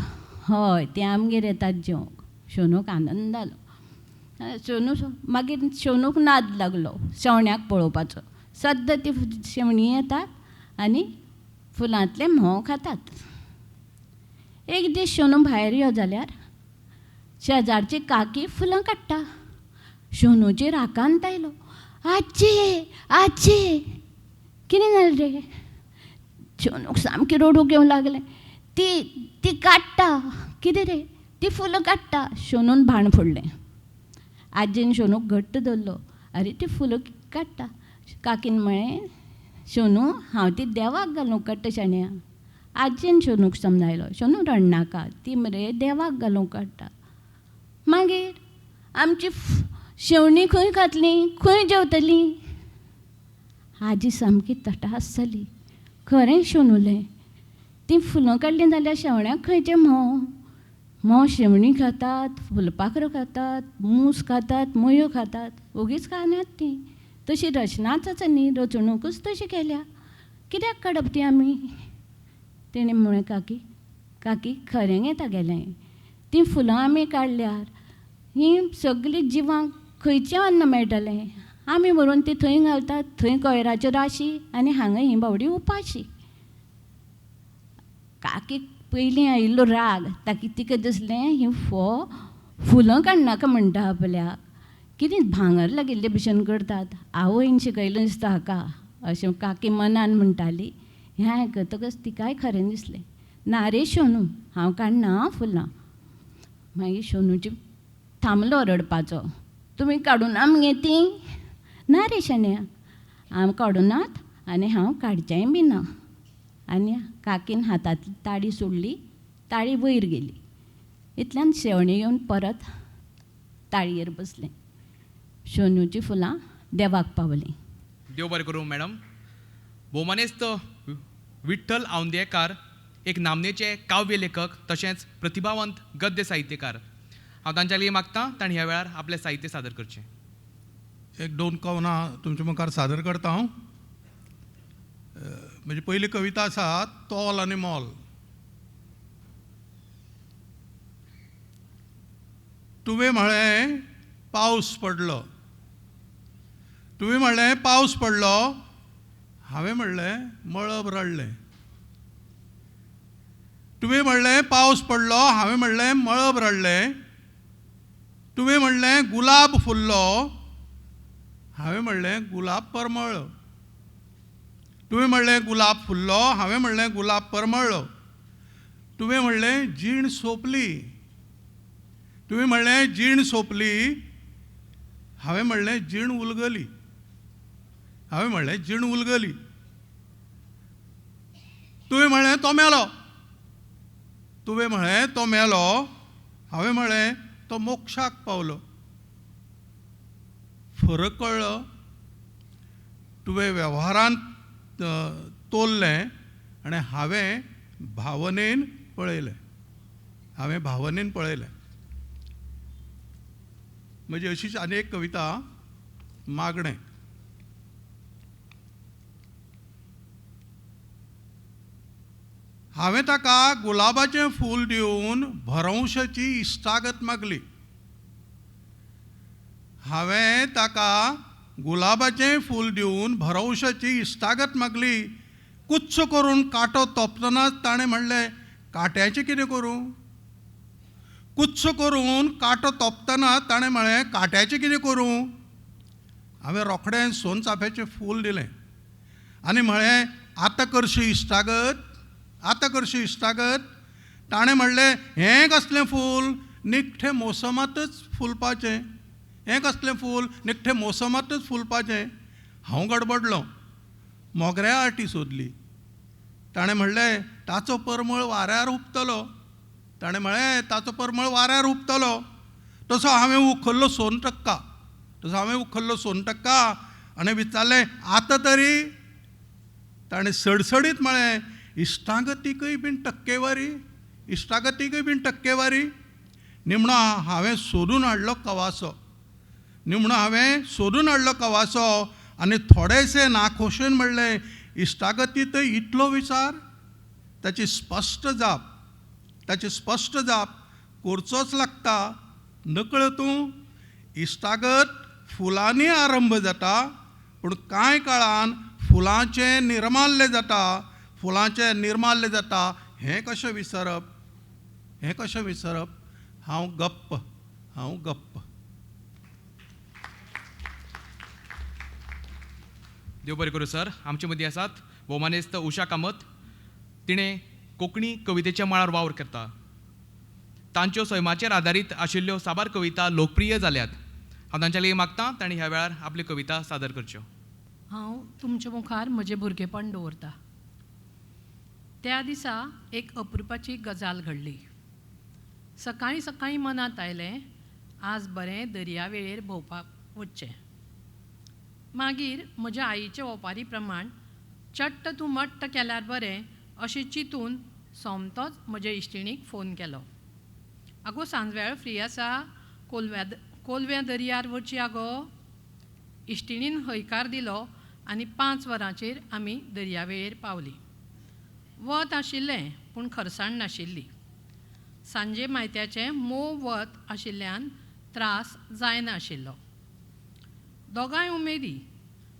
Speaker 6: हय, तीं आमगेर येतात जेवंक. शोनूक आनंद जालो. शोनू मागीर शोनूक नाद लागलो शेवण्याक पळोवपाचो. सद्दां तीं शेवणीं येतात आनी फुलांतलें म्होंव खातात. एक दीस शोनू भायर यो जाल्यार शेजारची काकी फुलां काडटा. शोनूचेर आकांत आयलो. आज्जे आज्जे कितें जालें रे? शोनूक सामकें रडूंक येवंक लागलें. ती ती काडटा कितें रे? ती फुलां काडटा. शोनून भाण फोडलें. आज्जेन शोनूक घट्ट धरलो. आरे ती फुलां काडटा. काकीन म्हळें, शोनू हांव ती देवाक घालूंक काडटा शाण्या. आज्जेन शोनूक समजायलो, शोनू रडनाका, ती मरे देवाक घालूंक काडटा. मागीर आमची शेवणीं खंय खातलीं, खंय जेवतलीं? आजी सामकी तटास जाली. खरें शोनूलें, तीं फुलां काडलीं जाल्यार शेवण्याक खंयचें म्होंव? म्होंव शेवणीं खातात, फुलपाखरां खातात, मूस खातात, मुयो खातात, ओगीच खानात तीं. तशी रचनाच आसा न्ही, रचणुकूच तशी केल्या, कित्याक काडप ती आमी? तेणें म्हळें, काकी काकी खरें गे तागेलें, तीं फुलां आमी काडल्यार हीं सगळीं जिवांक खंयचें अन्न मेळटलें? आमी व्हरून ती थंय घालतात, थंय कोयराच्यो राशी आनी हांगा हीं बावडीं उपाशी. काकीक पयलीं आयिल्लो राग, ताका तिका दिसलें ही फुलां काडनाका म्हणटा आपल्याक, कितें भांगर लागिल्ले भशेन करतात, आवयन शिकयलें दिसता हाका, अशें काकी मनान म्हणटाली. हें आयकतकच तिकाय खरें दिसलें. ना रे शोनू, हांव काडना आं फुलां. मागीर शोनूची थांबलो रडपाचो. तुमी काडुना मगे तीं? ना रे शाण्या, हांव काडुनात आनी हांव काडचेंय बी ना. आनी काकीन हातांतली ताळी सोडली, ताळी वयर गेली. इतल्यान शेवणें येवन परत ताळयेर बसलें. शोनूचीं फुलां देवाक पावलीं.
Speaker 1: देव बरें करूं मॅडम. भोवमानेस्त विठ्ठल आवंदेकार एक नामनेचे काव्य लेखक तशेंच प्रतिभावंत गद्य साहित्यकार. हांव तांच्या लागीं मागतां तांणी ह्या वेळार आपलें साहित्य सादर करचें.
Speaker 7: एक दोन कवनां तुमच्या मुखार सादर करता हांव. म्हजी पयली कविता आसा तोल आनी मोल. तुवें म्हळें पावस पडलो, तुवें म्हणलें पावस पडलो, हांवें म्हणलें मळब रडलें. तुवें म्हणलें पावस पडलो, हांवें म्हणलें मळब रडलें. तुवें म्हणलें गुलाब फुल्लो, हांवें म्हणलें गुलाब परमळ्ळो. तुवें म्हणलें गुलाब फुल्लो, हांवें म्हणलें गुलाब परमळ्ळो. तुवें म्हणलें जीण सोंपली, तुवें म्हणलें जीण सोंपली, हांवें म्हणलें जीण उलगली, हांवें म्हणलें जीण उलगली. तुवें म्हणलें तो मेलो, तुवें म्हळें तो मेलो, हांवें म्हळें तो मोक्षाक पावलो. फरक कळ्ळो? तुवें वेव्हारान तोल्लें आनी हांवें भावनेन पळयलें, हांवें भावनेन पळयलें. म्हजी अशीच आनी एक कविता, मागणें. हांवें ताका गुलाबाचें फूल दिवन भरवंशाची इश्टागत मागली. हांवें ताका गुलाबाचें फूल दिवन भरवंशाची इश्टागत मागली. कुच्च करून कांटो तोपतनाच ताणें म्हणलें, कांट्याचें कितें करूं? कुच्च करून कांटो तोपतना ताणें म्हळें, कांट्याचें कितें करूं? हांवें रोखडें सोनचाफ्याचें फूल दिलें आनी म्हळें, आतां करशी इश्टागत, आतां करशी इश्टागत. ताणें म्हणलें, हें कसलें फूल, निखटें मोसमांतच फुलपाचें, हें कसलें फूल, निखटें मोसमांतच फुलपाचें. हांव गडबडलो, मोगऱ्या आटी सोदली. ताणें म्हणलें, ताचो परमळ वाऱ्यार हुपतलो. ताणें म्हळें, ताचो परमळ वाऱ्यार हुपतलो. तसो हांवें उखल्लो सोनटक्का, तसो हांवें उखल्लो सोनटक्का आनी विचारलें, आतां तरी? ताणें सडसडीत म्हळें, इश्टागतीकय बीन टक्केवारी, इश्टागतीकय बीन टक्केवारी. निमणो हांवें सोदून हाडलो कवासो, निमणो हांवें सोदून हाडलो कवासो आनी थोडेशें नाखोशेन म्हणलें, इश्टागतींत इतलो विचार? ताची स्पश्ट जाप, ताची स्पश्ट जाप, करचोच लागता, नकळ तूं. इश्टागत फुलांनी आरंभ जाता, पूण कांय काळान फुलांचें निर्माल्य जाता, फुलांचें निर्माल्य जाता. हें कशें विसरप, हें कशें विसरप? हांव गप्प, हांव गप्प.
Speaker 1: देव बरें करूं सर. आमचे मदीं आसात भोवमानेस्त उषा कामत. तिणें कोंकणी कवितेच्या मळार वावर करता. तांच्यो सैमाचेर आदारीत आशिल्ल्यो साबार कविता लोकप्रिय जाल्यात. हांव तांच्या लागीं मागतां तांणी ह्या वेळार आपल्यो कविता सादर करच्यो.
Speaker 8: हांव तुमच्या मुखार म्हजें भुरगेपण दवरता. त्या दिसा एक अप्रुपाची गजाल घडली. सकाळीं सकाळीं मनांत आयलें, आज बरें दर्या वेळेर भोंवपाक वचचें. मागीर म्हज्या आईचे ओपारी प्रमाण चट्ट तूं मट्ट केल्यार बरें अशें चिंतून सोमतोच म्हजे इश्टिणीक फोन केलो. आगो सांजवेळ फ्री आसा, कोलव्या दर्यार वचया आगो. इश्टिणीन हयकार दिलो आनी 5 वरांचेर आमी दर्यावेळेर पावलीं. वत आशिल्लें पूण खरसाण नाशिल्ली. सांजे मायत्याचें मोव वत आशिल्ल्यान त्रास जायनाशिल्लो. दोगांय उमेदी.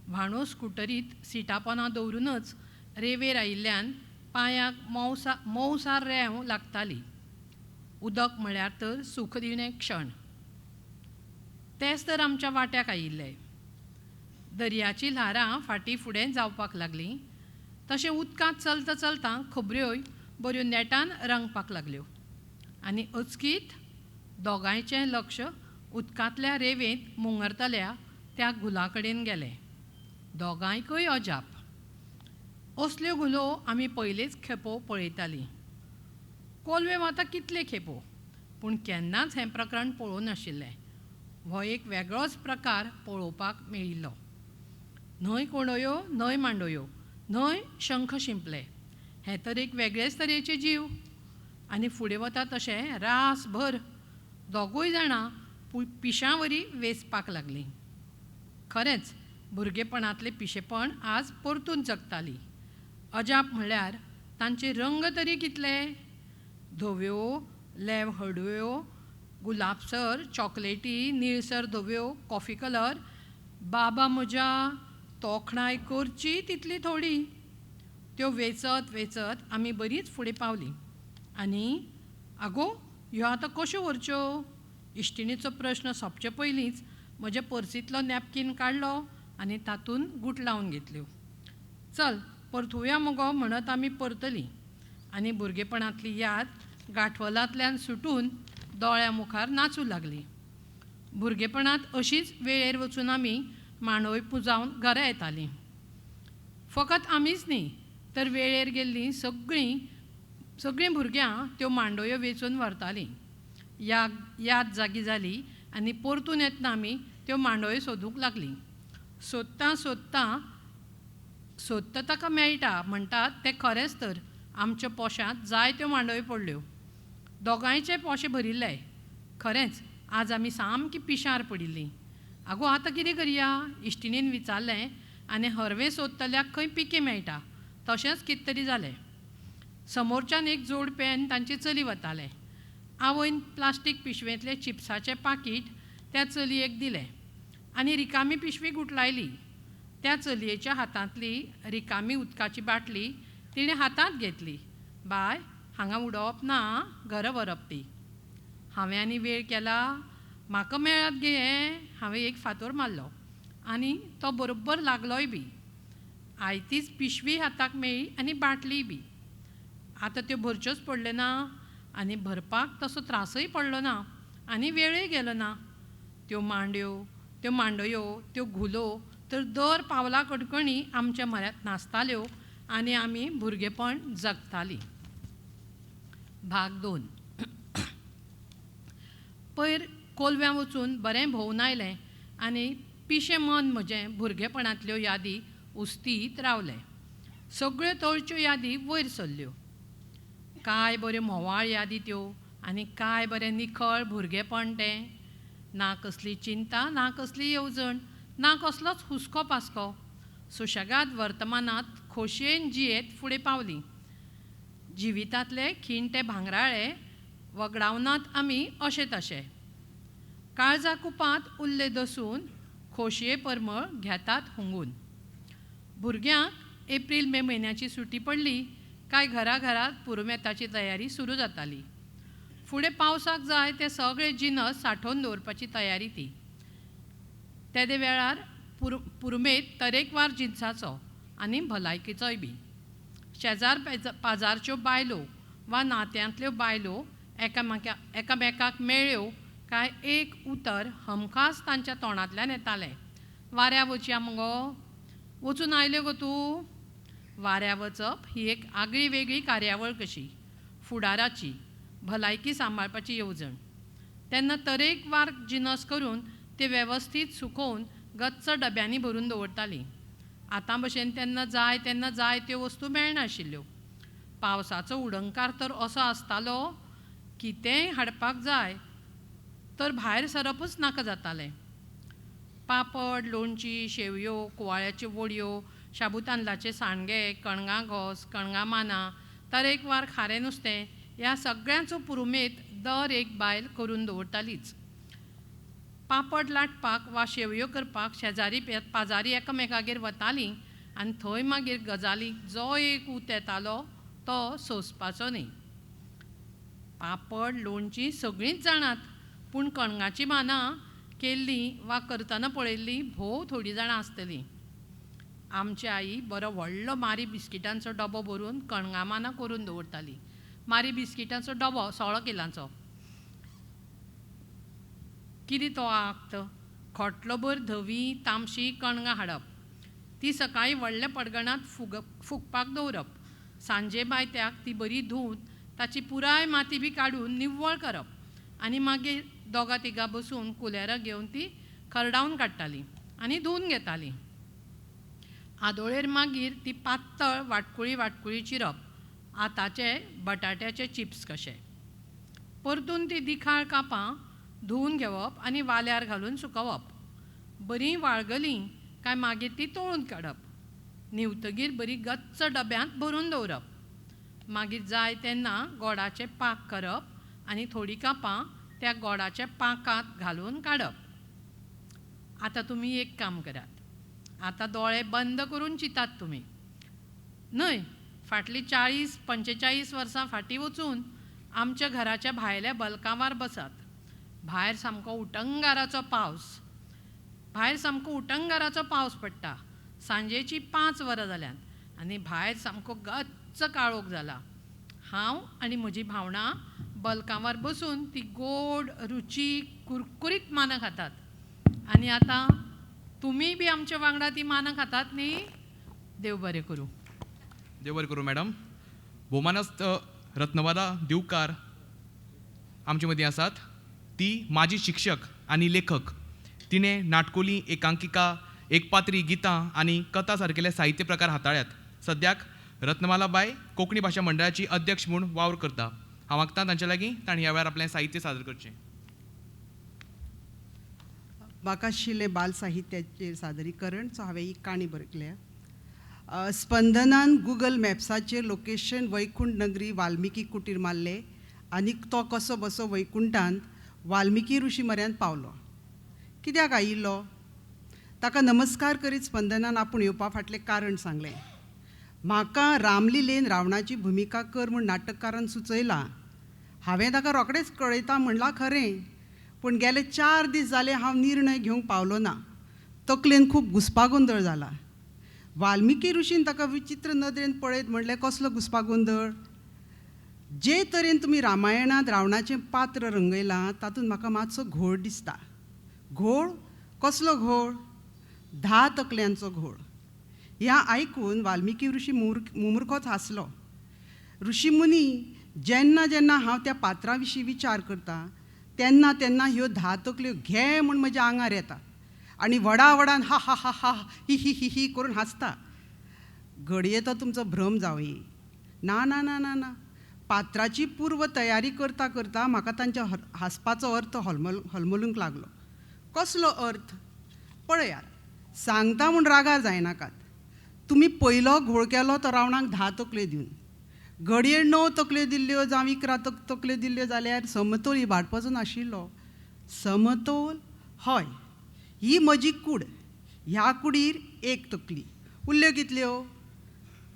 Speaker 8: व्हाणो स्कुटरीत सिटापोना दवरूनच रेवेर आयिल्ल्यान पांयाक मोवसार रेंव लागताली. उदक म्हळ्यार तर सुखदिणें क्षण. तेच तर आमच्या वाट्याक आयिल्ले. दर्याचीं ल्हारां फाटीं फुडें जावपाक लागलीं, तशें उदकांत चलता चलता खबऱ्योय बऱ्यो नेटान रंगपाक लागल्यो आनी अचकीत दोगांयचें लक्ष उदकांतल्या रेवेंत मुंगरतल्या त्या घुला कडेन गेलें. दोगांयकय अजाप. असल्यो घुलो आमी पयलेच खेपो पळयतालीं. कोलवे वता कितले खेपो, पूण केन्नाच हें प्रकरण पळोवं नाशिल्लें. हो एक वेगळोच प्रकार पळोवपाक मेळिल्लो. न्हंय कोंडयो, न्हंय मांडयो, न्हंय शंख शिंपले, हे तर एक वेगळेच तरेचे जीव. आनी फुडें वता तशें रासभर दोगूय जाणां पिशां वरी वेंचपाक लागलीं. खरेंच भुरगेपणांतलें पिशेपण आज परतून जगताली. अजाप म्हळ्यार तांचे रंग तरी कितले, धव्यो, लेव हळडुव्यो, गुलाबसर, चॉकलेटी, निळसर धव्यो, कॉफी कलर. बाबा म्हज्या, तोखणाय करची तितली थोडी. त्यो वेंचत वेंचत आमी बरीच फुडें पावलीं. आनी आगो ह्यो आतां कश्यो व्हरच्यो? इश्टिणीचो प्रश्न सोंपचे पयलींच म्हज्या पर्सींतलो नॅपकीन काडलो आनी तातूंत गुटलावन घेतल्यो. चल परतुया मगो म्हणत आमी परतलीं आनी भुरगेपणांतली याद गांठवलांतल्यान सुटून दोळ्या मुखार नाचूं लागली. भुरगेपणांत अशीच वेळेर वचून आमी मांडोय पुंजावन घरा येतालीं. फकत आमीच न्ही तर वेळेर गेल्लीं सगळीं सगळीं भुरग्यां त्यो मांडोयो वेंचून व्हरतालीं. याद जागी जाली आनी परतून येतना आमी त्यो मांडयो सोदूंक लागलीं. सोदतां सोदतां सोदता ताका मेळटा म्हणटात तें खरेंच तर आमच्या पोशांत जायत्यो मांडयो पडल्यो. दोगांयचे पोशे भरिल्ले. खरेंच आज आमी सामकी पिशार पडिल्लीं. आगो आतां कितें करया इश्टिणीन विचारलें आनी हरवें सोदतल्याक खंय पिकें मेळटा तशेंच कितें तरी जालें. समोरच्यान एक जोडपें आनी तांची चली वतालें. आवयन प्लास्टीक पिशवेंतलें चिप्साचें पाकीट त्या चलयेक दिलें आनी रिकामी पिशवी गुटलायली. त्या चलयेच्या हातांतली रिकामी उदकाची बाटली तिणें हातांत घेतली. बाय हांगा उडोवप ना, घरा व्हरप ती. हांवें आनी वेळ केला, म्हाका मेळत गे हें. हांवें एक फातोर मारलो आनी तो बरोबर लागलोय बी. आयतीच पिशवी हाताक मेळ्ळी आनी बाटलीय बी. आतां त्यो भरच्योच पडल्यो ना आनी भरपाक तसो त्रासय पडलो ना आनी वेळय गेलो ना. त्यो मांड्यो, त्यो मांडयो, त्यो घुलो तर दर पावला कणकणी आमच्या म्हऱ्यांत नाचताल्यो आनी आमी भुरगेपण जगतालीं. भाग 2. पयर कोलव्यां वचून बरें भोंवून आयलें आनी पिशें मन म्हजें भुरगेपणांतल्यो यादी उस्तीत रावलें. सगळ्यो तळच्यो यादी वयर सरल्यो. काय बऱ्यो म्होंवाळ यादी त्यो आनी काय बरें निखळ भुरगेपण तें. ना कसली चिंता, ना कसली येवजण, ना कसलोच हुस्को पास्को. सुशेगाद वर्तमानांत खोशयेन जियेत फुडें पावलीं. जिवितांतले खीण ते भांगराळे वगडावनात आमी अशें तशें. काळजा कुपांत उल्ले दसून खोशये परमळ घेतात हुंगून. भुरग्यांक एप्रील मे म्हयन्याची सुटी पडली काय घरा घरात पुरुमेताची तयारी सुरू जाताली. फुडें पावसाक जाय ते सगळे जिनस सांठोवन दवरपाची तयारी ती. तेदे वेळार पुरुमेत तरेकवार जिनसाचो आनी भलायकेचोय बी. शेजार पाजारच्यो बायलो वा नात्यांतल्यो बायलो एकामेकाक मेळ्ळ्यो काय एक उतर हमखास तांच्या तोंडांतल्यान येतालें, वाऱ्या वचया मुगो, वचून आयल्यो गो तूं. वाऱ्या वचप ही एक आगळी वेगळी कार्यावळ कशी, फुडाराची भलायकी सांबाळपाची येवजण. तेन्ना तरेकवार जिनस करून ते वेवस्थीत सुकोवन गच्च डब्यांनी भरून दवरतालीं. आतां भशेन तेन्ना जाय तेन्ना जाय त्यो वस्तू मेळनाशिल्ल्यो. पावसाचो उडंकार तर असो आसतालो कितेंय हाडपाक जाय तर भायर सरपूच नाका जातालें. पापड, लोणची, शेवयो, कुवाळ्याच्यो वडयो, शाबू तांदळाचे सांडगे, कणगां घोस, कणगां मानां, तरेकवार खारें नुस्तें ह्या सगळ्यांचो पुरुमेत दर एक बायल करून दवरतालीच. पापड लाटपाक वा शेवयो करपाक शेजारी पाजारी एकामेकागेर वतालीं आनी थंय मागीर गजालीक जो एक ऊत येतालो तो सोंसपाचो न्ही. पापड लोणची सगळींच जाणात, पूण कणगाची मानां केल्लीं वा करतना पळयल्लीं भोव थोडीं जाणां आसतलीं. आमची आई बरो व्हडलो मारी बिस्किटांचो डबो भरून कणगां मानां करून दवरताली. मारी बिस्किटांचो डबो 16 किलांचो. कितें तो आक्त, खोटलोभर धवी तामशी कणगां हाडप, ती सकाळीं व्हडल्या पडगणांत फुगपाक दवरप, सांजे मायत्याक ती बरी धुवन ताची पुराय माती बी काडून निव्वळ करप आनी मागीर दोगां तिगां बसून कुलेरां घेवन ती खरडावन काडटालीं आनी धुवन घेतालीं. आदोळेर मागीर ती पातळ वाटकुळी वाटकुळी चिरप, आतांचे बटाट्याचे चिप्स कशे. परतून ती दिखाळ कापां धुवन घेवप आनी वाल्यार घालून सुकोवप. बरीं वाळगलीं काय मागीर ती तळून काडप. न्हिवतगीर बरी गच्च डब्यांत भरून दवरप. मागीर जाय तेन्ना गोडाचें पाक करप आनी थोडीं कापां त्या गोडाच्या पाकांत घालून काडप. आतां तुमी एक काम करात, आतां दोळे बंद करून चिंतात तुमी न्हय, फाटलीं 40 45 वर्सां फाटीं वचून आमच्या घराच्या भायल्या बलकांवार बसात. भायर सामको उटंगाराचो पावस, भायर सामको उटंगाराचो पावस पडटा. सांजेची 5 वरां जाल्यात आनी भायर सामको गच्च काळोख जाला. हांव आनी म्हजी भावणां बलकांवार बसून ती गोड रुचीक कुरकुरीत मानां खातात. आनी आतां तुमी बी आमच्या वांगडा ती मानां खातात न्ही. देव बरें करूं.
Speaker 1: देव बरें करूं मॅडम. भोवमानस्त रत्नबाला दिवकार आमचे मदीं आसात. ती माजी शिक्षक आनी लेखक. तिणें नाटकुली, एकांकिका, एकपात्री गितां आनी कथा सारकेले साहित्य प्रकार हाताळ्यात. सद्याक रत्नमाला बाय कोंकणी भाशा मंडळाची अध्यक्ष म्हूण वावर करता. हांव मागता तांचे लागीं तांणी ह्या वेळार आपलें साहित्य सादर करचें.
Speaker 9: म्हाका आशिल्लें बाल साहित्याचेर सादरीकरण, सो हांवें ही काणी बरयल्या. स्पंदनान गुगल मॅप्साचेर लोकेशन वैकुंठ नगरी वाल्मिकी कुटीर मारलें आनी तो कसो बसो वैकुंठांत वाल्मिकी ऋषी म्हऱ्यांत पावलो. कित्याक आयिल्लो? ताका नमस्कार करीत स्पंदनान आपूण येवपा फाटलें कारण सांगलें. म्हाका रामलीलेन रावणाची भुमिका कर म्हूण नाटककारान सुचयलां. हांवें ताका रोखडेंच कळयता म्हणलां खरें, पूण गेले 4 दीस जाले हांव निर्णय घेवंक पावलो ना. तकलेन खूब घुस्पागोंदळ जाला. वाल्मिकी ऋषीन ताका विचित्र नदरेन पळयत म्हणलें, कसलो घुस्पागोंदळ? जे तरेन तुमी रामायणांत रावणाचें पात्र रंगयलां तातूंत म्हाका मातसो घोळ दिसता. घोळ? कसलो घोळ? 10 तकल्यांचो घोळ. ह्या आयकून वाल्मिकी ऋषी मुमुरखोच हांसलो. ऋषीमुनी, जेन्ना जेन्ना हांव त्या पात्रा विशीं विचार करता तेन्ना तेन्ना ह्यो 10 तकल्यो घे म्हूण म्हज्या आंगार येता आनी व्हडा व्हडान हा हा हा हा ही ही ही ही करून हांसता. घडये तो तुमचो भ्रम जावये. ना ना ना ना ना, पात्राची पूर्व तयारी करता करता म्हाका तांच्या हांसपाचो अर्थ होलमलूंक लागलो. कसलो अर्थ? पळयात, सांगता म्हूण रागार जायनाकात. तुमी पयलो घोळ केलो तो रावणाक 10 तकल्यो दिवन. घडये 9 तकल्यो दिल्ल्यो जावं 11 तकल्यो दिल्ल्यो जाल्यार समतोल इबाडपाचो नाशिल्लो. समतोल? हय, ही म्हजी कूड, ह्या कुडीर 1 तकली, उरल्यो कितल्यो?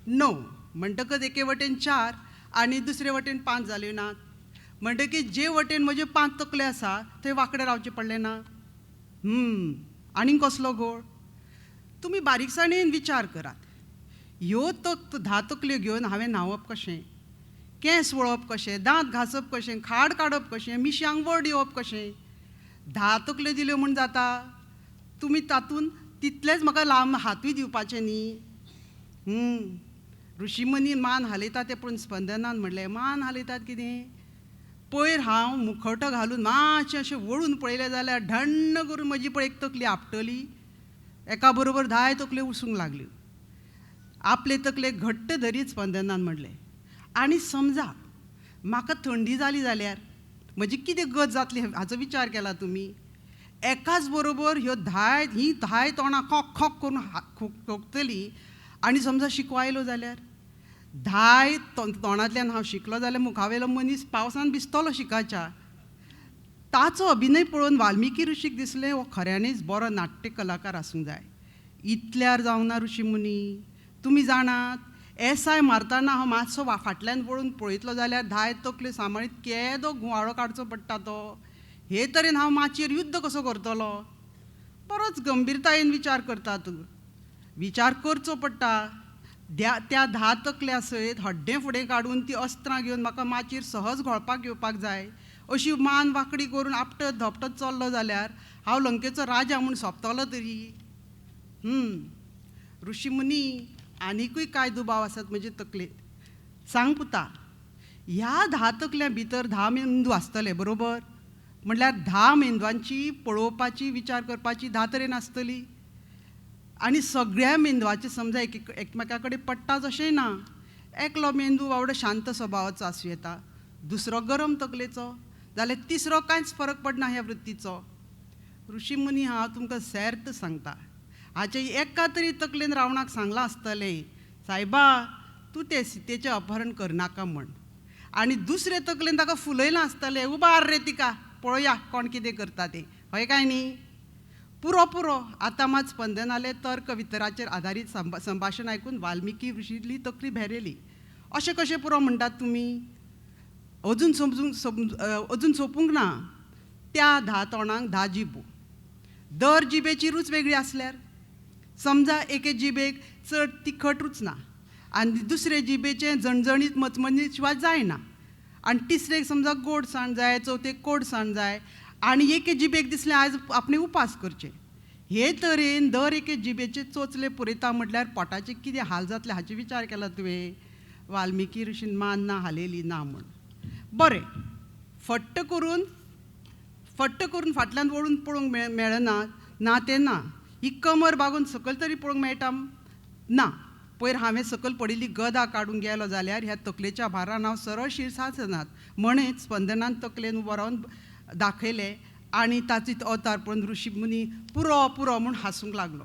Speaker 9: 9. म्हणटकच एके वटेन 4 आनी दुसरे वटेन 5 जाल्यो नात. म्हणटकीच जे वटेन म्हज्यो 5 तकल्यो आसा थंय वांकडे रावचें पडलें ना. आनीक कसलो घोळ? तुमी बारीकसाणेन विचार करात. ह्यो 10 तकल्यो घेवन हांवें न्हांवप कशें, केंस वळप कशें, दांत घांसप कशें, खाड काडप कशें, मिश्यांक वड येवप कशें? 10 तकल्यो दिल्यो म्हूण जाता? तुमी तातूंत तितलेच म्हाका लांब हातूय दिवपाचे न्ही. ऋषीमुनी मान हालयता तें पळोवन स्पंदनान म्हणलें, मान हालयतात कितें? पयर हांव मुखवटो घालून मातशें अशें वळून पळयलें जाल्यार ढण्ण करून म्हजी पळय एक तकली आपटली. एका बरोबर 10 तकल्यो उसूंक लागल्यो. आपले तकलेक घट्ट धरीत स्पंदनान म्हणलें, आनी समजा म्हाका थंडी जाली जाल्यार म्हजी कितें गत जातली हाचो विचार केला तुमी? एकाच बरोबर ह्यो 10 तोंडां खोक खोक करून खोकतली आनी समजा शिको आयलो जाल्यार 10 तोंडांतल्यान हांव शिकलो जाल्यार मुखावेलो मनीस पावसान भिजतलो शिकाच्या. ताचो अभिनय पळोवन वाल्मिकी ऋषीक दिसलें हो खऱ्यांनीच बरो नाट्य कलाकार आसूंक जाय. इतल्यार जावंक ना ऋषीमुनी. तुमी जाणात, एसआय मारतना हांव मातसो फाटल्यान वळून पळयतलो जाल्यार 10 तकल्यो सांबाळीत केदो घुंवाळो काडचो पडटा तो. हे तरेन हांव माचयेर युद्ध कसो करतलो? बरोच गंभीरतायेन विचार करता तूं. विचार करचो पडटा. त्या 10 तकल्या सयत हड्डें फुडें काडून ती अस्त्रां घेवन म्हाका माचयेर सहज घोळपाक येवपाक जाय. अशी मान वांकडी करून आपटत धोपटत चल्लो जाल्यार हांव लंकेचो राजा म्हूण सोंपतलो तरी. ऋषीमुनी, आनिकूय कांय दुबाव आसात म्हजे तकलेंत. सांग पुता, ह्या 10 तकल्यां भितर 10 मेंदू आसतले बरोबर? म्हणल्यार 10 मेंदवांची पळोवपाची विचार करपाची 10 तरेन आसतली. आनी सगळ्या मेंदवाचे समजा एकमेका कडेन पडटाच अशें ना. एकलो मेंदू बावडो शांत स्वभावाचो आसूं येता, दुसरो गरम तकलेचो, जाल्यार तिसरो कांयच फरक पडना ह्या वृत्तीचो. ऋषीमुनी, हांव तुमकां सेर्त सांगता, हाचे एका तरी तकलेन रावणाक सांगलां आसतलें, सायबा तूं ते सीतेचें अपहरण करनाका म्हण. आनी दुसरे तकलेन ताका फुलयलां आसतलें, उबार रे तिका, पळोवया कोण कितें करता तें, हय काय न्ही? पुरो पुरो. आतां मात स्पंदनालें तर्क वितराचेर आदारीत संभाशण आयकून वाल्मिकी ऋषीली तकली भेरेली. अशें कशें पुरो म्हणटात तुमी? अजून अजून सोंपूंक ना. त्या 10 तोंडांक 10 जिबो, दर जिबेची रूच वेगळी आसल्यार, समजा एके जिबेक चड तिखट रुचना आनी दुसरे जिबेचें झणझणीत मचमचीत शिवाय जायना, आनी तिसरेक समजा गोडसाण जाय, चवथेक कोडसाण जाय, आनी एके जिबेक दिसलें आयज आपणें उपास करचे. हे तरेन दर एके जिबेचे चोंचले पुरयता म्हटल्यार पोटाचे कितें हाल जातले हाचे विचार केला तुवें? वाल्मिकी ऋषीन मान ना हालयली ना म्हूण. बरें, फट्ट करून फट्ट करून फाटल्यान वळून पळोवंक मेळना ना तें ना. ही कमर बागोवन सकयल तरी पळोवंक मेळटा ना. पयर हांवें सकयल पडिल्ली गदा काडूंक गेलो जाल्यार ह्या तकलेच्या भारान हांव सरळ शिरसाचनात म्हणीत स्पंदनान तकलेन उबो रावन दाखयलें आनी ताची अवतार पळोवन ऋषी मुनी पुरो पुरो म्हूण हांसूंक लागलो.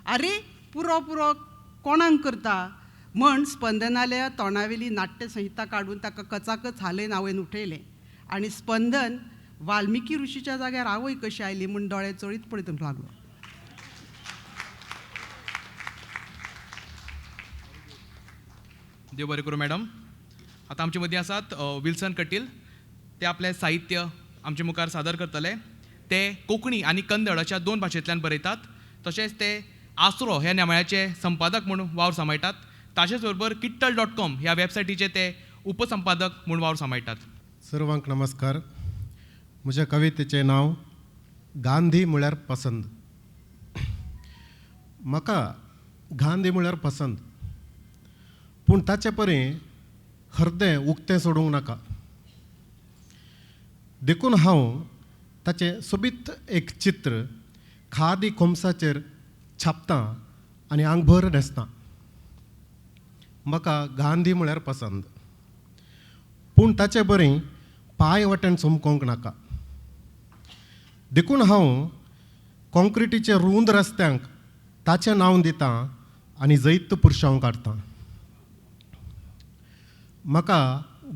Speaker 9: आरे पुरो पुरो कोणाक करता म्हण स्पंदनाल्या तोंडावेली नाट्यसंहिता काडून ताका कचाकच हालयन आवयन उठयलें आनी स्पंदन वाल्मिकी ऋषीच्या जाग्यार आवय कशी आयली म्हूण दोळे चोळीत पळयतूंक लागलो.
Speaker 1: देव बरें करूं मॅडम. आतां आमचे मदीं आसात विल्सन कटील. ते आपलें साहित्य आमचे मुखार सादर करतले. ते कोंकणी आनी कन्नड अशा दोन भाशेंतल्यान बरयतात. तशेंच ते आसरो ह्या नेमाळ्याचे संपादक म्हूण वावर सांबाळटात. ताचेच बरोबर kittal.com ह्या वेबसायटीचे ते उपसंपादक म्हूण वावर सांबाळटात.
Speaker 10: सर्वांक नमस्कार. म्हज्या कवितेचें नांव गांधी म्हळ्यार पसंद. म्हाका गांधी म्हळ्यार पसंद, पूण ताचे परी हर्दें उक्तें सोडूंक नाका. देखून हांव ताचें सोबीत एक चित्र खादी खोमसाचेर छापतां आनी आंगभर न्हेसतां. म्हाका गांधी म्हळ्यार पसंद, पूण ताचे बरी पांय वाटेन चमकोवंक नाका. देखून हांव कॉन्क्रिटीचे रूंद रस्त्यांक ताचें नांव दितां आनी जैत पुरशांव काडटां. म्हाका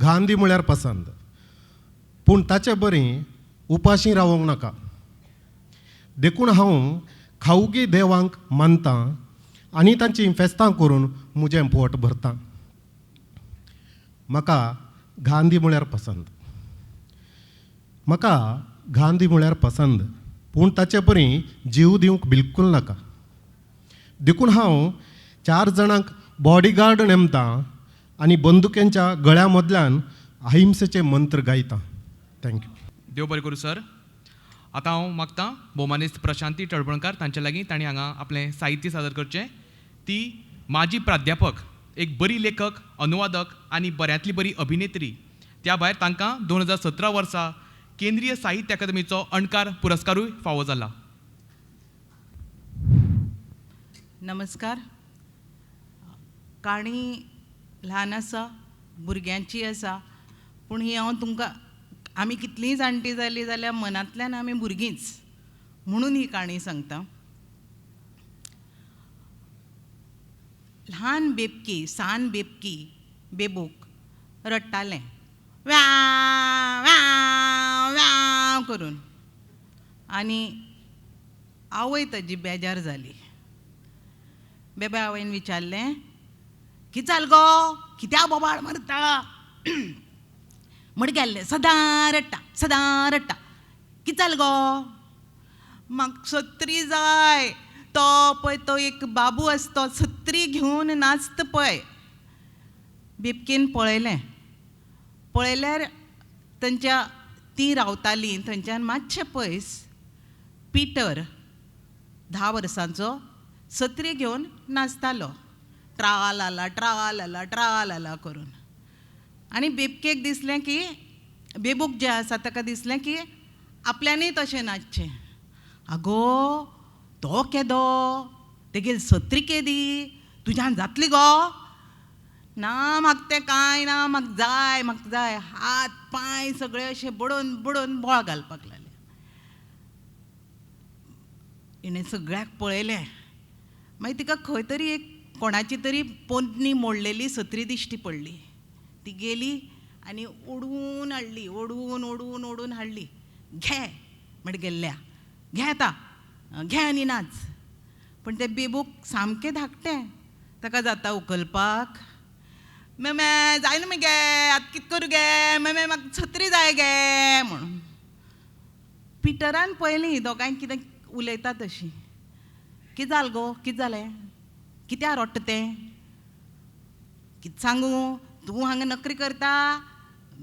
Speaker 10: गांधी म्हळ्यार पसंद, पूण ताचे बरी उपाशी रावोंक नाका. देखून हांव खावगी देवांक मानतां आनी तांचीं फेस्तां करून म्हजें पोट भरतां. म्हाका गांधी म्हळ्यार पसंद. म्हाका गांधी म्हळ्यार पसंद, पूण ताचे परी जीव दिवंक बिलकूल नाका. देखून हांव 4 जाणांक बॉडीगार्ड नेमतां आनी बंदुकेंच्या गळ्या मदल्यान अहिंसेचे मंत्र गायतां. Thank you.
Speaker 1: देव बरें करूं सर. आतां हांव मागतां भोवमानेस्त प्रशांती तळपणकार तांचे लागीं तांणी हांगा आपलें साहित्य सादर करचें. ती माजी प्राध्यापक, एक बरी लेखक, अनुवादक आनी बऱ्यांतली बरी अभिनेत्री. त्या भायर तांकां 2017 वर्सा केंद्रीय साहित्य अकादमीचो अणकार पुरस्कारूय फावो जाला.
Speaker 11: नमस्कार. काणी ल्हान आसा, भुरग्यांची आसा, पूण ही हांव तुमकां, आमी कितलींय जाणटीं जालीं जाल्यार मनांतल्यान आमी भुरगींच म्हणून ही काणी सांगता. ल्हान बेबकी, सान बेबकी बेबूक रडटालें व्या व्या व्या करून आनी आवय ताजी बेजार जाली. बेबे आवयन विचारलें, कितें जालें गो, कित्याक बोबाळ मारता? म्हण गेल्लें सदां रडटा सदां रडटा, कितें जालें गो? म्हाका सत्री जाय. तो पळय तो एक बाबू आसा तो सत्री घेवन नाचता पळय. बेबकेन पळयलें, पळयल्यार तांच्या तीं रावतालीं थंयच्यान मातशें पयस पिटर 10 वर्सांचो सत्री घेवन नाचतालो ट्रा लाला ट्रा लाला ट्रा लाला करून. आनी बेबकेक दिसलें की, बेबूक जें आसा ताका दिसलें की आपल्यानूय तशें नाचचें. आगो तो केदो, तेगेली सत्री केदी, तुज्यान जातली गो? ना म्हाका तें कांय ना, म्हाका जाय म्हाका जाय. हात पांय सगळे अशे बडोवन बडोवन बोळ घालपाक लागले. हिणें सगळ्याक पळयलें, मागीर तिका खंय तरी एक कोणाची तरी पोन्नी मोडलेली सत्री दिश्टी पडली. ती गेली आनी ओडून हाडली, ओडून ओडून ओडून हाडली. घे म्हण गेल्ल्या, घे आतां घे आनी नाच. पूण तें बेबूक सामकें धाकटें, ताका जाता उखलपाक. मेमे जायना मगे, आतां कितें करूं गे मेमे, म्हाका सत्री जाय गे म्हणून. पिटरान पळयलीं दोगांय कितें उलयता तशीं. कितें जालें गो, कितें जालें, कित्याक रडटा तें? कितें सांगूं, तूं हांगा नोकरी करता,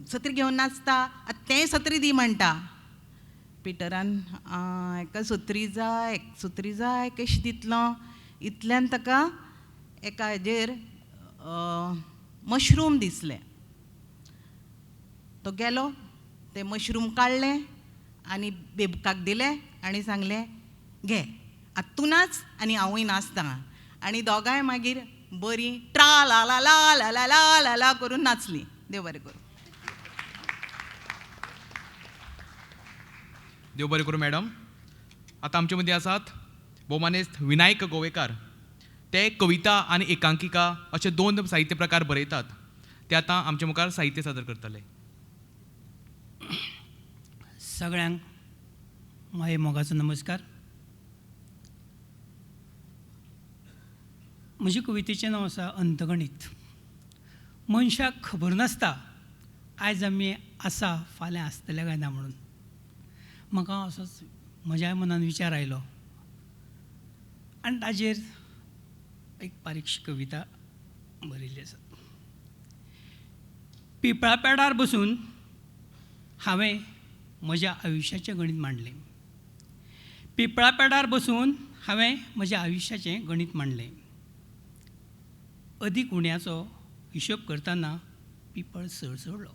Speaker 11: सत्री घेवन नाचता, आतां तेंय सत्री दी म्हणटा. पिटरान एका सत्री जाय, एक सत्री जाय, कशी दितलो? इतल्यान ताका एका हेजेर मशरूम दिसलें. तो गेलो, तें मशरूम काडलें आनी बेबकाक दिले आनी सांगलें घे आतां तूं नाच आनी हांवूय नाचता. आनी दोगांय मागीर बरीं ट्रा ला ला ला ला ला ला ला ला करून नाचलीं. देव बरें करूं.
Speaker 1: देव बरें करूं मॅडम. आतां आमचे मदीं आसात भोवमानेस्त विनायक गोवेकार. ते कविता आनी एकांकिका अशे दोन साहित्य प्रकार बरयतात. ते आतां आमचे मुखार साहित्य सादर करतले.
Speaker 12: सगळ्यांक माये मोगाचो नमस्कार. म्हजे कवितेचें नांव आसा अंतगणीत. मनशाक खबर नासता आयज आमी आसा फाल्यां आसतले काय ना म्हणून. म्हाका असोच म्हज्या मनान विचार आयलो आनी ताजेर एक बारीकशी कविता बरयल्ली आसा. पिंपळा पेडार बसून हांवें म्हज्या आयुश्याचें गणीत मांडलें. पिंपळा पेडार बसून हांवें म्हज्या आयुश्याचें गणीत मांडलें. अदीक उण्याचो हिशोब करतना पिंपळ सळसळ्ळो.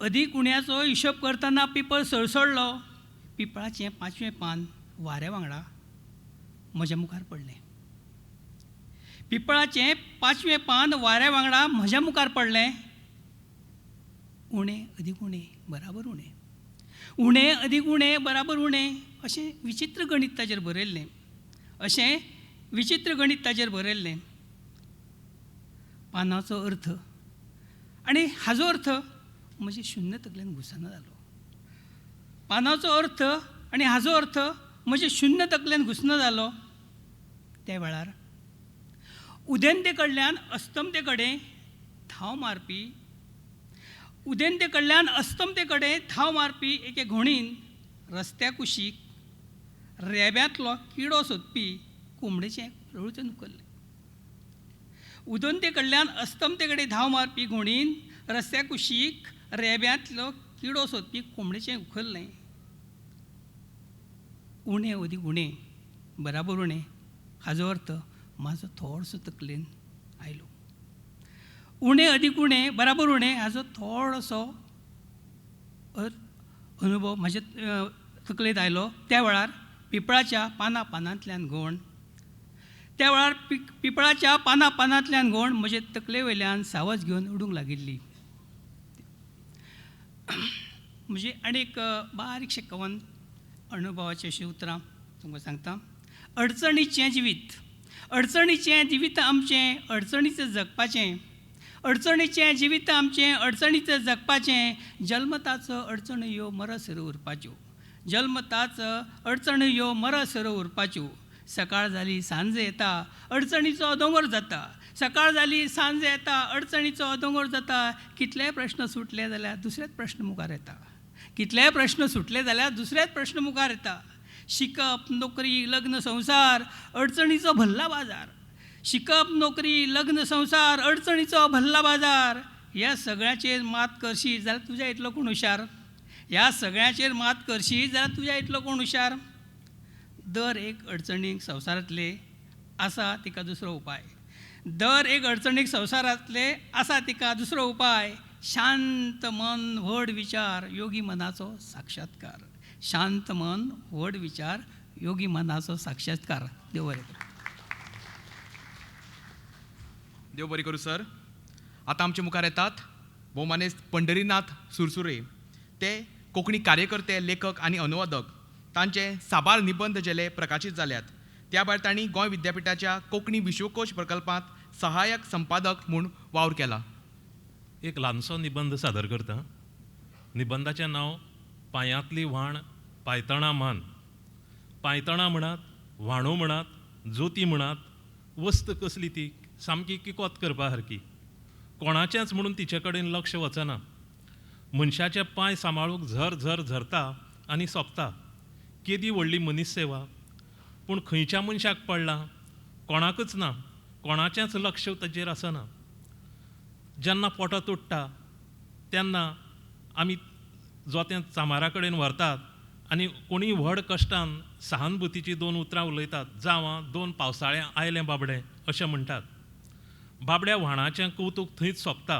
Speaker 12: अदीक उण्याचो हिशोब करतना पिंपळ सळसळ्ळो. पिंपळाचें पांचवें पान वाऱ्या वांगडा म्हज्या मुखार पडलें. पिंपळाचें पांचवें पान वाऱ्या वांगडा म्हज्या मुखार पडलें. उणें अदीक उणें बराबर उणें, उणें अदीक उणें बराबर उणें, अशें विचित्र गणीत ताजेर बरयल्लें. अशें विचित्र गणीत ताजेर बरयल्लें. पानाचो अर्थ आनी हाजो अर्थ म्हजे शुन्य तकलेन घुसना जालो. पानाचो अर्थ आनी हाजो अर्थ म्हजे शुन्य तकलेन घुसना जालो. त्या वेळार उदेंते कडल्यान अस्तमते कडेन धांव मारपी, उदेंते कडल्यान अस्तमते कडेन धांव मारपी एके घोणीन रस्त्या कुशीक रेब्यांतलो किडो सोदपी कोंबडेचें रळूचें उखल्लें. उदंते कडल्यान अस्तमते कडेन धांव मारपी घोणीन रस्त्या कुशीक रेब्यांतलो किडो सोदपी कोंबडेचें उखल्लें. उणें अदीक उणें बराबर उणें हाजो अर्थ म्हाजो थोडोसो तकलेन आयलो. उणें अदीक उणें बराबर उणें हाजो थोडोसो अनुभव म्हज्या तकलेंत आयलो. त्या वेळार पिंपळाच्या पाना पानांतल्यान घोण, त्या वेळार पिंपळाच्या पाना पानांतल्यान घोण म्हजे तकले वयल्यान सावज घेवन उडूंक लागिल्ली. म्हजी आनी एक बारीकशें कवन अनुभवाचें अशीं उतरां तुमकां सांगता. अडचणीचें जिवीत, अडचणीचें जिवीत आमचें, अडचणीचें जगपाचें, अडचणीचें जिवीत आमचें, अडचणीचें जगपाचें, जल्मताच अडचणी ह्यो मरसर उरपाच्यो, जल्मताच अडचणी ह्यो मरसर उरपाच्यो. सकाळ जाली सांज येता अडचणीचो दोंगर जाता, सकाळ जाली सांज येता अडचणीचो दोंगर जाता. कितलेय प्रश्न सुटले जाल्यार दुसरेच प्रश्न मुखार येता, कितलेय प्रश्न सुटले जाल्यार दुसरेच प्रश्न मुखार येता. शिकप नोकरी लग्न संवसार अडचणीचो भल्ला बाजार, शिकप नोकरी लग्न संवसार अडचणीचो भल्ला बाजार. ह्या सगळ्याचेर मात करशी जाल्यार तुज्या इतलो कोण हुशार, ह्या सगळ्याचेर मात करशी जाल्यार तुज्या इतलो कोण हुशार. दर एक अडचणीक संवसारांतले आसा तिका दुसरो उपाय, दर एक अडचणीक संवसारांतले आसा तिका दुसरो उपाय. शांत मन व्हड विचार योगी मनाचो साक्षात्कार, शांत मन व्हड विचार योगी मनाचो साक्षात्कार. देव बरें करूं.
Speaker 1: देव बरें करूं सर. आतां आमचे मुखार येतात भोवमानेस्त पंढरीनाथ सुरसुरे. ते कोंकणी कार्यकर्ते, लेखक आनी अनुवादक. तांचे साबार निबंद झेले प्रकाशीत जाल्यात. त्या भायर तांणी गोंय विद्यापिठाच्या कोंकणी विश्वकोश प्रकल्पांत सहाय्यक संपादक म्हूण वावर केला.
Speaker 13: एक ल्हानसो निबंद सादर करता. निबंदाचें नांव पांयांतली व्हाण पांयतणां मान. पांयतणां म्हणात, व्हाणो म्हणात, जोती म्हणात, वस्त कसली ती सामकी किकोत करपा सारकी. कोणाचेंच म्हणून तिचे कडेन लक्ष वचना. मनशाचे पांय सांबाळूंक झर झर झरता आनी सोंपता. केदी व्हडली मनीस सेवा, पूण खंयच्या मनशाक पडलां कोणाकच ना, कोणाचेंच लक्ष ताचेर आसना. जेन्ना पोटो तुट्टा तेन्ना आमी जोतें चामारा कडेन व्हरतात आनी कोणीय व्हड कश्टान सहानुभुतीचीं दोन उतरां उलयतात. जावं दोन पावसाळें आयलें बाबडें अशें म्हणटात. बाबड्या व्हाणाचें कवतूक थंयच सोंपता.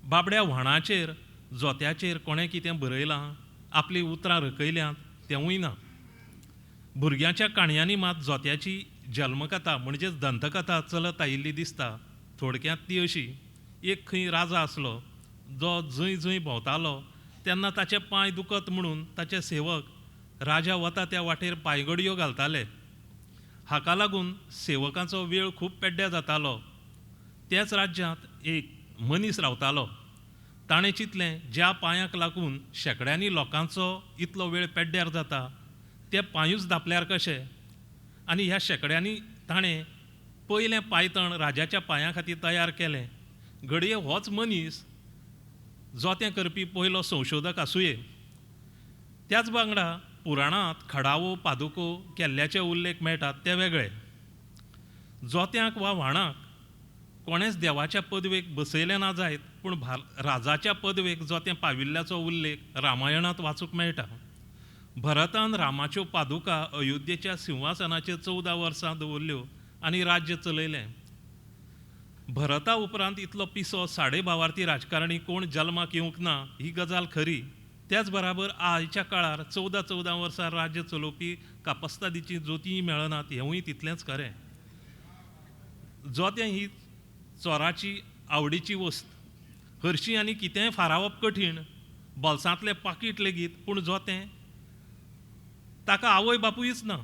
Speaker 13: बाबड्या व्हाणाचेर जोत्याचेर कोणें कितें बरयलां आपलीं उतरां रकयल्यांत तेंवूय ना. भुरग्यांच्या काणयांनी मात जोत्याची जल्मकथा म्हणजेच दंतकथा चलत आयिल्ली दिसता. थोडक्यांत ती अशी, एक खंय राजा आसलो जो जंय जंय भोंवतालो तेन्ना ताचे पांय दुखत म्हणून ताचे सेवक राजा वता त्या वाटेर पांयगडयो घालताले. हाका लागून सेवकांचो वेळ खूब पेड्ड्या जातालो. त्याच राज्यांत एक मनीस रावतालो. ताणें चिंतलें, ज्या पांयांक लागून शेंकड्यांनी लोकांचो इतलो वेळ पेड्ड्यार जाता ते पांयूच धांपल्यार कशे? आनी ह्या शेंकड्यांनी ताणें पयलें पांयतण राजाच्या पांयां खातीर तयार केलें. घडये होच मनीस जोतें करपी पयलो संशोधक आसुये. त्याच वांगडा पुराणांत खडावो पादुको केल्ल्याचे उल्लेख मेळटात ते वेगळे. जोत्यांक वा व्हाणाक कोणेंच देवाच्या पदवेक बसयलें ना जायत, पूण राजाच्या पदवेक जोतें पाविल्ल्याचो उल्लेख रामायणांत वाचूंक मेळटा. भरतान रामाच्यो पादुका अयोध्येच्या सिंहासनाचेर 14 वर्सां दवरल्यो आनी राज्य चलयलें. भरता उपरांत इतलो पिसो साडेभावार्थी राजकारणी कोण जल्माक येवंक ना ही गजाल खरी. त्याच बराबर आयच्या काळार 14-14 वर्सां राज्य चलोवपी कापस्तादीचीं जोतींय मेळनात हेंवूय तितलेंच खरें. जोतें ही चोराची आवडीची वस्त. हरशीं आनी कितेंय फारावप कठीण, बोल्सांतलें पाकीट लेगीत, पूण जोतें ताका आवय बापूयच ना.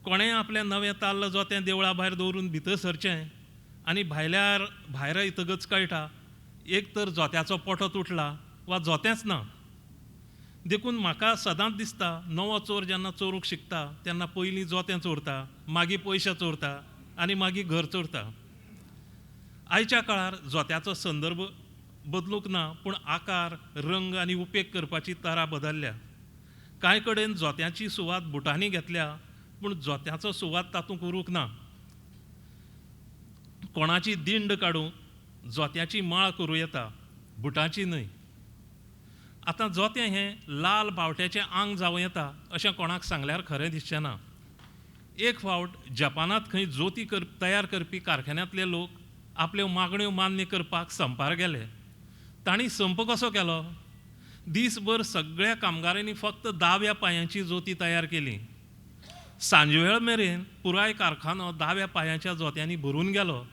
Speaker 13: कोणेंय आपलें नवें ताल्ल जोतें देवळा भायर दवरून भितर सरचें आनी भायल्यार भायर येतकच कळटा एक तर जोत्याचो पोटो तुटला वा जोतेंच ना. देखून म्हाका सदांच दिसता, नवो चोर जेन्ना चोरूंक शिकता तेन्ना पयलीं जोतें चोरता, मागीर पयशे चोरता आनी मागीर घर चोरता. आयच्या काळार जोत्याचो संदर्भ बदलूंक ना, पूण आकार, रंग आनी उपेग करपाची तरा बदल्ल्या. कांय कडेन जोत्याची सुवात बुटांनी घेतल्या, पूण जोत्याचो सुवात तातूंत उरूंक ना. कोणाची दिंड काडूंक जोत्याची माळ करूं येता, बुटांची न्हय. आतां जोतें हें लाल बावट्याचें आंग जावं येता अशें कोणाक सांगल्यार खरें दिसचें ना. एक फावट जपानांत खंय जोती तयार करपी कारखान्यांतले लोक आपल्यो मागण्यो मान्य करपाक संपार गेले. तांणी संप कसो केलो? दीसभर सगळ्या कामगारांनी फक्त दाव्या पांयांची जोती तयार केली. सांजवेळ मेरेन पुराय कारखानो दाव्या पांयांच्या जोत्यांनी भरून गेलो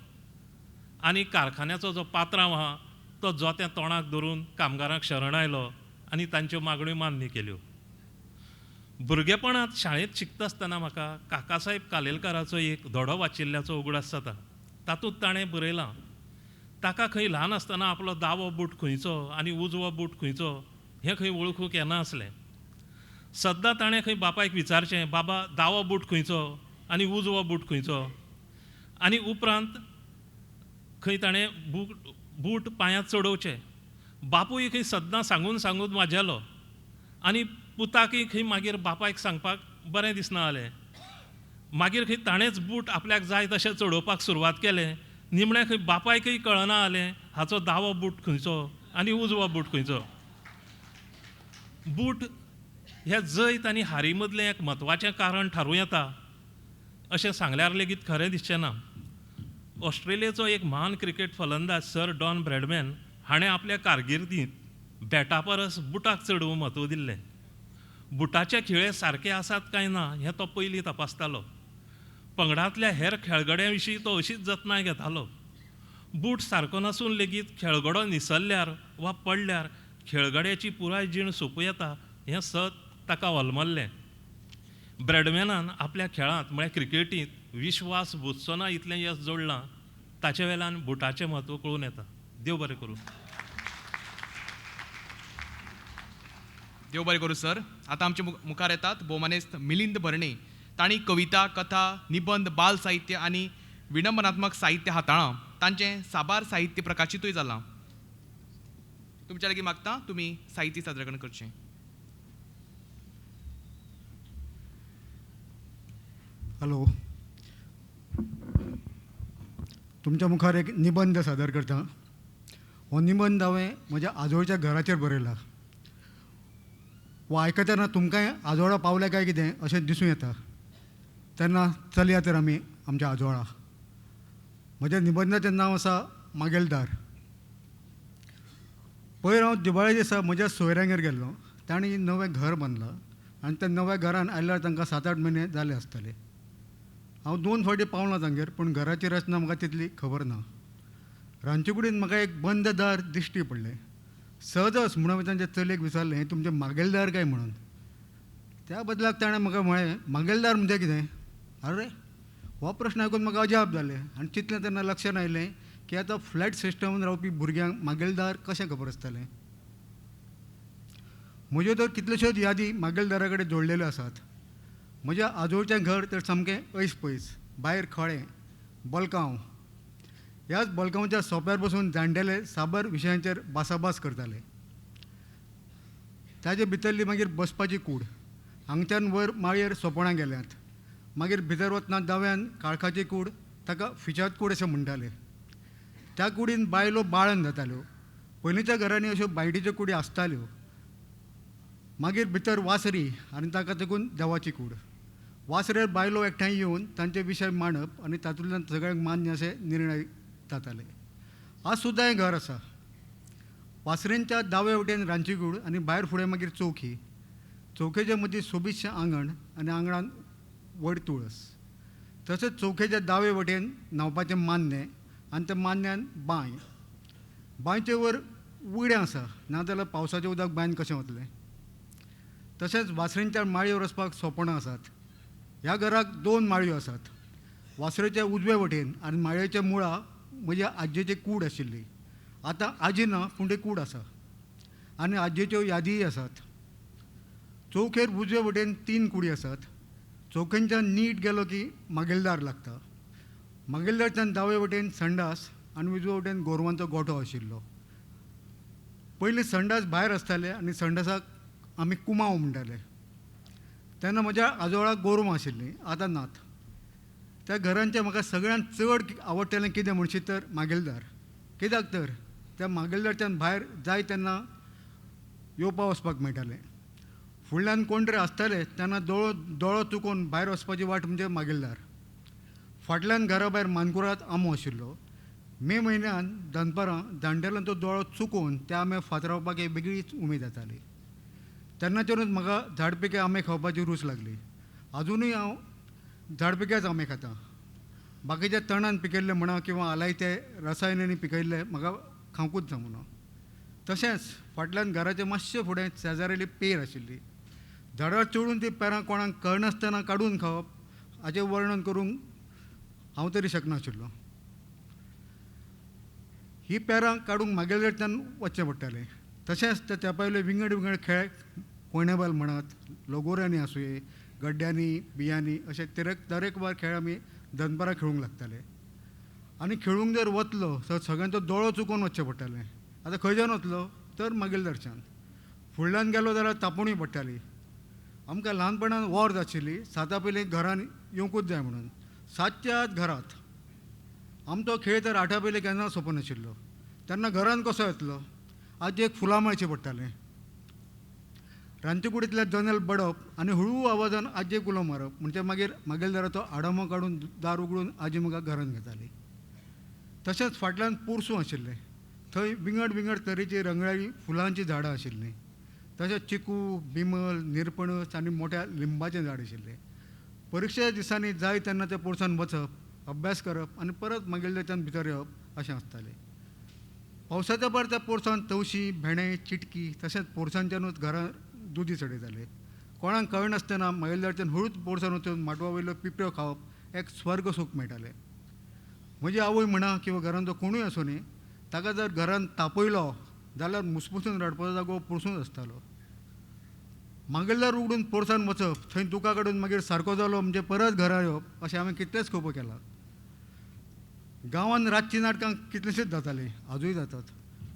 Speaker 13: आनी कारखान्याचो जो पात्रांव आहा तो जोत्या तोंडाक धरून कामगारांक शरण आयलो आनी तांच्यो मागण्यो मान्य केल्यो. भुरगेपणांत शाळेंत शिकता आसतना म्हाका काकासाहेब कालेलकाराचो एक धडो वाचिल्ल्याचो उगडास जाता. तातूंत ताणें बरयलां, ताका खंय ल्हान आसतना आपलो दावो बूट खंयचो आनी उजवो बूट खंयचो हें खंय वळखूंक येना आसलें. सद्दां ताणें खंय बापायक विचारचें, बाबा दावो बूट खंयचो आनी उजवो बूट खंयचो? आनी उपरांत खंय ताणें बूट पांयांत चडोवचे. बापूय खंय सद्दां सांगून सांगून वाजेलो आनी पुताकय खंय मागीर बापायक सांगपाक बरें दिसना जालें. मागीर खंय ताणेंच बूट आपल्याक जाय तशें चडोवपाक सुरवात केलें. निमणें खंय बापायकय कळना जालें हाचो दावो बूट खंयचो आनी उजवो बूट खंयचो. बूट हे जैत आनी हारी मदलें एक म्हत्वाचें कारण थारूं येता अशें सांगल्यार लेगीत खरें दिसचें ना. ऑस्ट्रेलियेचो एक म्हान क्रिकेट फलंदाज सर डॉन ब्रॅडमॅन हाणें आपल्या कारकिर्दींत बॅटा परस बुटाक चड म्हत्व दिल्लें. बुटाचे खिळे सारके आसात काय ना हें तो पयलीं तपासतालो. पंगडांतल्या हेर खेळगड्यां विशीं तो अशीच जतनाय घेतालो. बूट सारको नासून लेगीत खेळगडो निसरल्यार वा पडल्यार खेळगड्याची पुराय जीण सोंपूं येता हें सत ताका होलमल्लें. ब्रॅडमॅनान आपल्या खेळांत म्हळ्यार क्रिकेटींत विश्वास बुजचो ना इतलें यश जोडलां ताचे वेल्यान बुटाचें म्हत्व कळून येता. देव बरें करूं.
Speaker 1: देव बरें करूं सर. आतां आमचे मुखार येतात भोवमानेस्त मिलिंद भरणे. तांणी कविता, कथा, निबंद, बाल साहित्य आनी विडंबनात्मक साहित्य हाताळां. तांचें साबार साहित्य प्रकाशितूय जालां. तुमच्या लागीं मागता तुमी साहित्य सादरीकरण करचें.
Speaker 2: हॅलो, तुमच्या मुखार एक निबंद सादर करता. हो निबंद हांवें म्हज्या आजोळच्या घराचेर बरयला. हो आयकतना तुमकांय आजोळा पावल्या काय कितें अशें दिसूं येता. तेन्ना चलया तर आमी आमच्या आजोळा. म्हज्या निबंदाचें नांव आसा मागेलदार. पयर हांव दिवाळे दिसा म्हज्या सोयऱ्यांगेर गेल्लो. तांणी नवें घर बांदलां आनी त्या नव्या घरान आयल्यार तांकां 7-8 म्हयने जाले आसतले. हांव 2 फावटी पावलां तांगेर, पूण घराची रचना म्हाका तितली खबर ना. रांदचे कुडीन म्हाका एक बंद दार दिश्टी पडलें. सहजच म्हणून हांवें तांच्या चलयेक विचारलें, हें तुमचें मागीलदार काय म्हणून. त्या बदलाक ताणें म्हाका म्हळें, मागीलदार म्हणजे कितें? अरे, हो प्रश्न आयकून म्हाका अजाप जालें आनी चिंतलें तेन्ना लक्षांत आयलें की आतां फ्लॅट सिस्टमान रावपी भुरग्यांक मागीलदार कशें खबर आसतलें. म्हज्यो तर कितल्योश्योच यादी मागीलदारा कडेन जोडलेल्यो आसात. म्हज्या आजोळचें घर तर सामकें ऐस पयस, भायर खळें, बलकांव. ह्याच बलकांवच्या सोप्यार बसून जाणटेले साबार विशयांचेर भासाभास करताले. ताजे भितरली मागीर बसपाची कूड. हांगच्यान वयर माळयेर सोपणां गेल्यांत. मागीर भितर वतना दाव्यान काळखाची कूड, ताका फिचाद कूड अशें म्हणटाले. त्या कुडीन बायलो बाळन जाताल्यो. पयलींच्या घरांनी अश्यो बायटीच्यो कुडी आसताल्यो. मागीर भितर वासरी आनी ताका तेकून देवाची कूड. वासरेर बायलो एकठांय येवन तांचे विशय मांडप आनी तातूंतल्यान सगळ्यांक मान्य अशे निर्णय जाताले. आज सुद्दां हें घर आसा. वासरेंच्या दावे वटेन रांदची कूड आनी भायर फुडें मागीर चौकी. चौकेच्या मदीं सोबीतशें आंगण आनी आंगणान व्हड तुळस. तशेंच चौकेच्या दावे वटेन न्हांवपाचें मान्नें आनी त्या मान्न्यान बांय. बांयचे वयर उगडें आसा, नाजाल्यार पावसाचें उदक बांयन कशें वतलें. तशेंच वासरेंच्या माळयेर वचपाक सोपणां आसात. ह्या घराक 2 माळयो आसात. वासरेच्या उजवे वटेन आनी माळयेच्या मुळा म्हज्या आजयेची कूड आशिल्ली. आतां आजी ना, पूण ती कूड आसा आनी आजयेच्यो यादीय आसात. चौखेर उजवे वटेन 3 कुडी आसात. चौखेंच्यान नीट गेलो की मागीलदार लागता. मागीलदारच्यान दावे वटेन संडास आनी उजवे वटेन गोरवांचो गोठो आशिल्लो. पयलीं संडास भायर आसताले आनी संडासाक आमी कुमाव म्हणटाले. तेन्ना म्हज्या आजोळाक गोरवां आशिल्लीं, आतां नात. त्या घरांचें म्हाका सगळ्यांत चड आवडटलें कितें म्हणशीत तर मागीलदार. कित्याक तर त्या मागीलदारच्यान भायर जाय तेन्ना येवपा वचपाक मेळटालें. फुडल्यान कोण तरी आसताले तेन्ना दोळो चुकोवन भायर वचपाची वाट म्हणजे मागीलदार. फाटल्यान घरा भायर मानकुराद आंबो आशिल्लो. मे म्हयन्यान दनपारां जाणटेल्यांचो दोळो चुकोवन त्या आंबे फातरावपाक एक वेगळीच उमेद जाताली. तेन्नाच्यानूच म्हाका झाडपिके आंबे खावपाची रूच लागली. आजुनूय हांव झाडपिकेच आंबे खाता. बाकीच्या तणान पिकयल्ले म्हणा किंवा आलायते रसायनांनी पिकयल्ले म्हाका खावंकूच जमना. तशेंच फाटल्यान घराचे मातशे फुडें शेजाऱ्याली पेर आशिल्ली. झाडार चडून ती पेरां कोणाक कळनासतना काडून खावप हाचें वर्णन करूंक हांव तरी शकनाशिल्लो. ही पेरां काडूंक मागीलदारच्यान वचचें पडटालें. तशेंच त्या तेंपावयले विंगड विंगड खेळ, कोयणेबाल म्हणात, लगोऱ्यांनी आसुये, गड्ड्यांनी, बियांनी अशे तरेकवार खेळ आमी दनपारां खेळूंक लागताले. आनी खेळूंक जर वतलो तर सगळ्यांचो दोळो चुकोवन वचचें पडटालें. आतां खंयच्यान वतलो तर मागीलदारच्यान. फुडल्यान गेलो जाल्यार तापोवणी पडटाली. आमकां ल्हानपणान वॉर्द आशिल्ली, 7 पयलीं घरान येवंकूच जाय म्हणून. 7च्या आत घरांत. आमचो खेळ तर 8 पयलीं केन्ना सोंपनाशिल्लो. तेन्ना घरान कसो येतलो? आजयेक फुलां माळचीं पडटालें. रांदचे कुडींतलें जनेल बडप आनी हळू आवाजान आजयेक उलो मारप म्हणजे मागीर मागीलदाराचो आडामो काडून दार उगडून आजी म्हाका घरांत घेताली. तशेंच फाटल्यान पोरसूं आशिल्लें. थंय विंगड विंगड तरेचीं रंगळी फुलांचीं झाडां आशिल्लीं. तशेंच चिकू, बिमल, निरपणस आनी मोट्या लिंबाचें झाड आशिल्लें. परिक्षेच्या दिसांनी जाय तेन्ना त्या पोरसांत वचप, अभ्यास करप आनी परत मागीलदारच्यान भितर येवप अशें आसतालें. पावसाच्या पार त्या पोरसांत तवशीं, भेंडे, चिटकी तशेंच पोरसांच्यानूच घरां दुदी चडयताले. कोणाक कळनासतना मागीलदारच्यान हळूच पोरसांत वचून माटवा वयल्यो पिपऱ्यो खावप एक स्वर्ग सूख मेळटालें. म्हजी आवय म्हणा किंवा घरांत कोणूय आसूं न्ही, ताका जर घरांत तापयलो जाल्यार मुसमुसून रडपाचो जागो पोरसूंच आसतालो. मागीलदार उगडून पोरसांत वचप, थंय दुकां काडून मागीर सारको जालो म्हणजे परत घरा येवप अशें हांवें कितलेच खेपो केलां. गांवांत रातचीं नाटकां कितलींशींच जातालीं, आजूय जातात.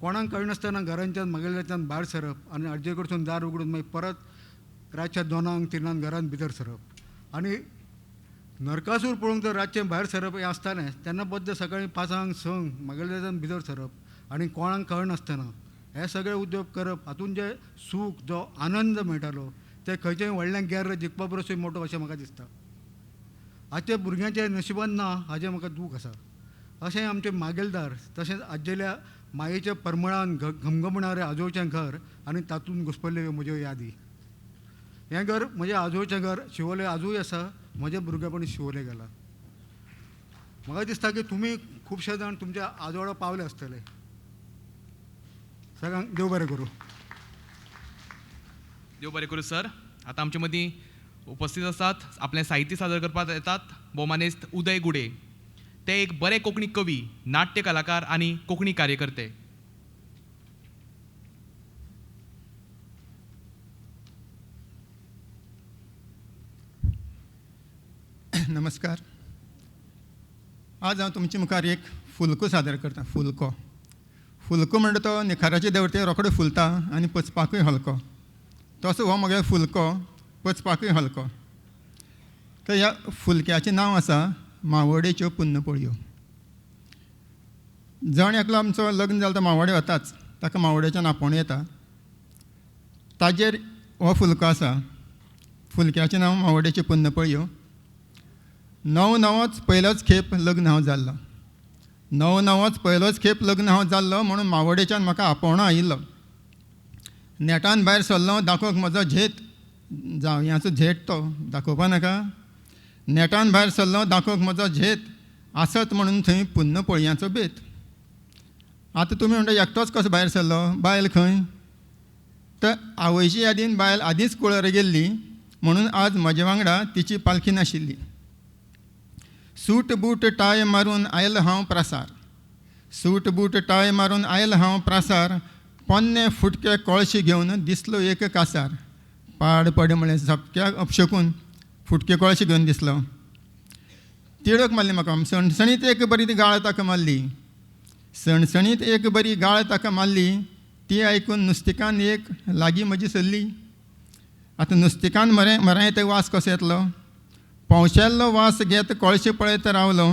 Speaker 2: कोणाक कळनासतना घरांच्यान मागीलदारच्यान भायर सरप आनी आजये कडसून दार उगडून मागीर परत रातच्या 2-3 घरांत भितर सरप. आनी नरकासूर पळोवंक जर रातचें भायर सरप हें आसतालें तेन्ना बद्द सकाळीं 5-6 मागीलदारच्यान भितर सरप आनी कोणाक कळनासतना हे सगळे उद्योग करप. हातूंत जे सूख, जो आनंद मेळटालो ते खंयचेय व्हडलें गेर्र जिखपा परसूय मोटो अशें म्हाका दिसता. आजच्या भुरग्यांच्या नशिबान ना हाजें म्हाका दूख आसा. अशें आमचें मागीलदार तशेंच आज्जेल्या
Speaker 14: मायेच्या परमळान घमघमणारें आजोळचें घर आनी तातूंत घुस्पल्ल्यो म्हज्यो यादी. हें घर म्हजें आजोळचें घर शिवोले आजूय आसा. म्हजें भुरगेपण शिवोले गेलां. म्हाका दिसता की तुमी खुबशे जाण तुमच्या आजोळा पावले आसतले. सगळ्यांक देव बरें करूं.
Speaker 1: देव बरें करूं सर. आतां आमचे मदीं उपस्थित आसात, आपलें साहित्य सादर करपाक येतात भोवमानेस्त उदय गुडे. ते एक बरे कोंकणी कवी, नाट्य कलाकार आनी कोंकणी कार्यकर्ते.
Speaker 15: नमस्कार. आज हांव तुमचे मुखार एक फुलको सादर करता. फुलको फुलको म्हणटा तो निखाराचे देंवते रोखडो फुलता आनी पचपाकूय हलको. तसो हो म्हगेलो फुलको पचपाकूय हलको. तर ह्या फुलक्याचें नांव आसा मावोडेच्यो पुन्नपोळयो. जण एकलो आमचो लग्न जालो तो मावोडे वताच, ताका मावोडेच्यान आपोवणें येता. ताजेर हो फुलको आसा. फुलक्याचें नांव मावोडेच्यो पुन्नपोळयो. नव नवोच पयलोच खेप लग्न हांव जाल्लो. नव नवोच पयलोच खेप लग्न हांव जाल्लो म्हणून मावोडेच्यान म्हाका आपोवणो आयिल्लो. नेटान भायर सरलो दाखोवंक म्हजो झेत, जावयांचो झेत तो दाखोवपा नाका. नेटान भायर सरलो दाखोवंक म्हजो झेत, आसत म्हणून थंय पुन्नपोळयांचो बेत. आतां तुमी म्हणटा एकटोच कसो भायर सरलो, बायल खंय? तर आवयची यादीन बायल आदींच कुळारा गेल्ली म्हणून आज म्हजे वांगडा तिची पालखी नाशिल्ली. सूट बूट टाय मारून आयलो हांव प्रासार. सूट बूट टाय मारून आयलो हांव प्रासार. पोन्ने फुटके कळशी घेवन दिसलो एक कासार. पाड पड म्हळें सामक्या अपशकून फुटके कळशी घेवन दिसलो. तिडक मारली म्हाका. सणसणीत एक बरी ती गाळ ताका मारली. सणसणीत एक बरी गाळ ताका मारली. ती आयकून नुस्तिकान एक लागीं म्हजी सरली. आतां नुस्तिकान मरे मरे ते वास कसो येतलो? पावशेल्लो वास घेत कळशी पळयत रावलो.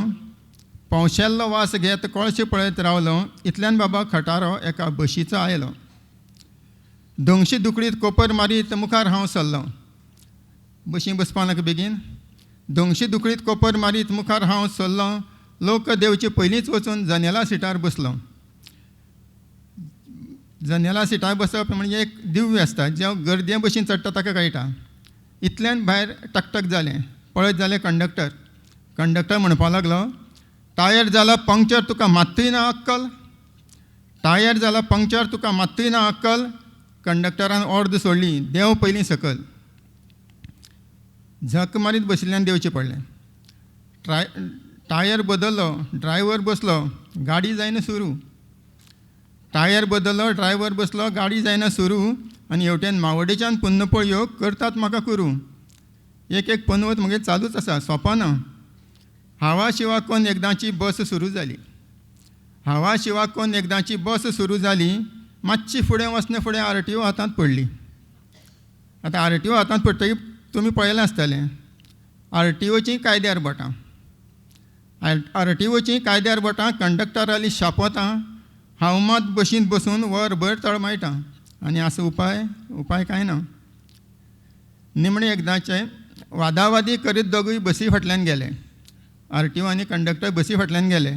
Speaker 15: पावशेल्लो वास घेत कळशी पळयत रावलो. इतल्यान बाबा खटारो एका बशीचो आयलो. दोंगशी दुकडीत कोपर मारीत मुखार हांव सरलो. बशी बसपा नाका बेगीन. दोंगशी दुकडीत कोपर मारीत मुखार हांव सरलो. लोक देवचे पयलींच वचून जनेला सिटार बसलो. जनेला सिटार बसप म्हणजे एक दिव्य आसता. जें गर्दे बशीन चडटा ताका कळटा. इतल्यान भायर टकटक जालें. पळयत जालें कंडक्टर. कंडक्टर म्हणपाक लागलो, टायर जाला पंक्चर तुका मात्तूय ना अक्कल. टायर जाला पंक्चर तुका मात्तूय ना अक्कल. कंडक्टरान ऑर्द सोडली, देंव पयलीं सकल. झक मारीत बशिल्ल्यान देंवचें पडलें. टायर बदललो, ड्रायव्हर बसलो, गाडी जायना सुरू. टायर बदललो, ड्रायव्हर बसलो, गाडी जायना सुरू. आनी हेवटेन मावोडेच्यान पुन्नपोळयो करतात म्हाका कुरू. एक एक पनवत म्हगे चालूच आसा, सोंपना. हावा शिवा कोन्न एकदांची बस सुरू जाली. हावा शिवा कोन्न एकदांची बस सुरू जाली. मातशी फुडें वचना फुडें आर टी ओ हातांत पडली. आतां आर टी ओ हातांत पडटकीर तुमी पळयलां आसतलें, आर टी ओचीं कायद्यार बोटां. आर टी ओचीं कायद्यार बोटां, कंडक्टराली शापोतां. हांव मात बशींत बसून वरभर तळमायटा. आनी आसा उपाय? उपाय कांय ना. निमणें एकदांचें वादावादी करीत दोगूय बसी फाटल्यान गेले. आर टी ओ आनी कंडक्टर बसी फाटल्यान गेले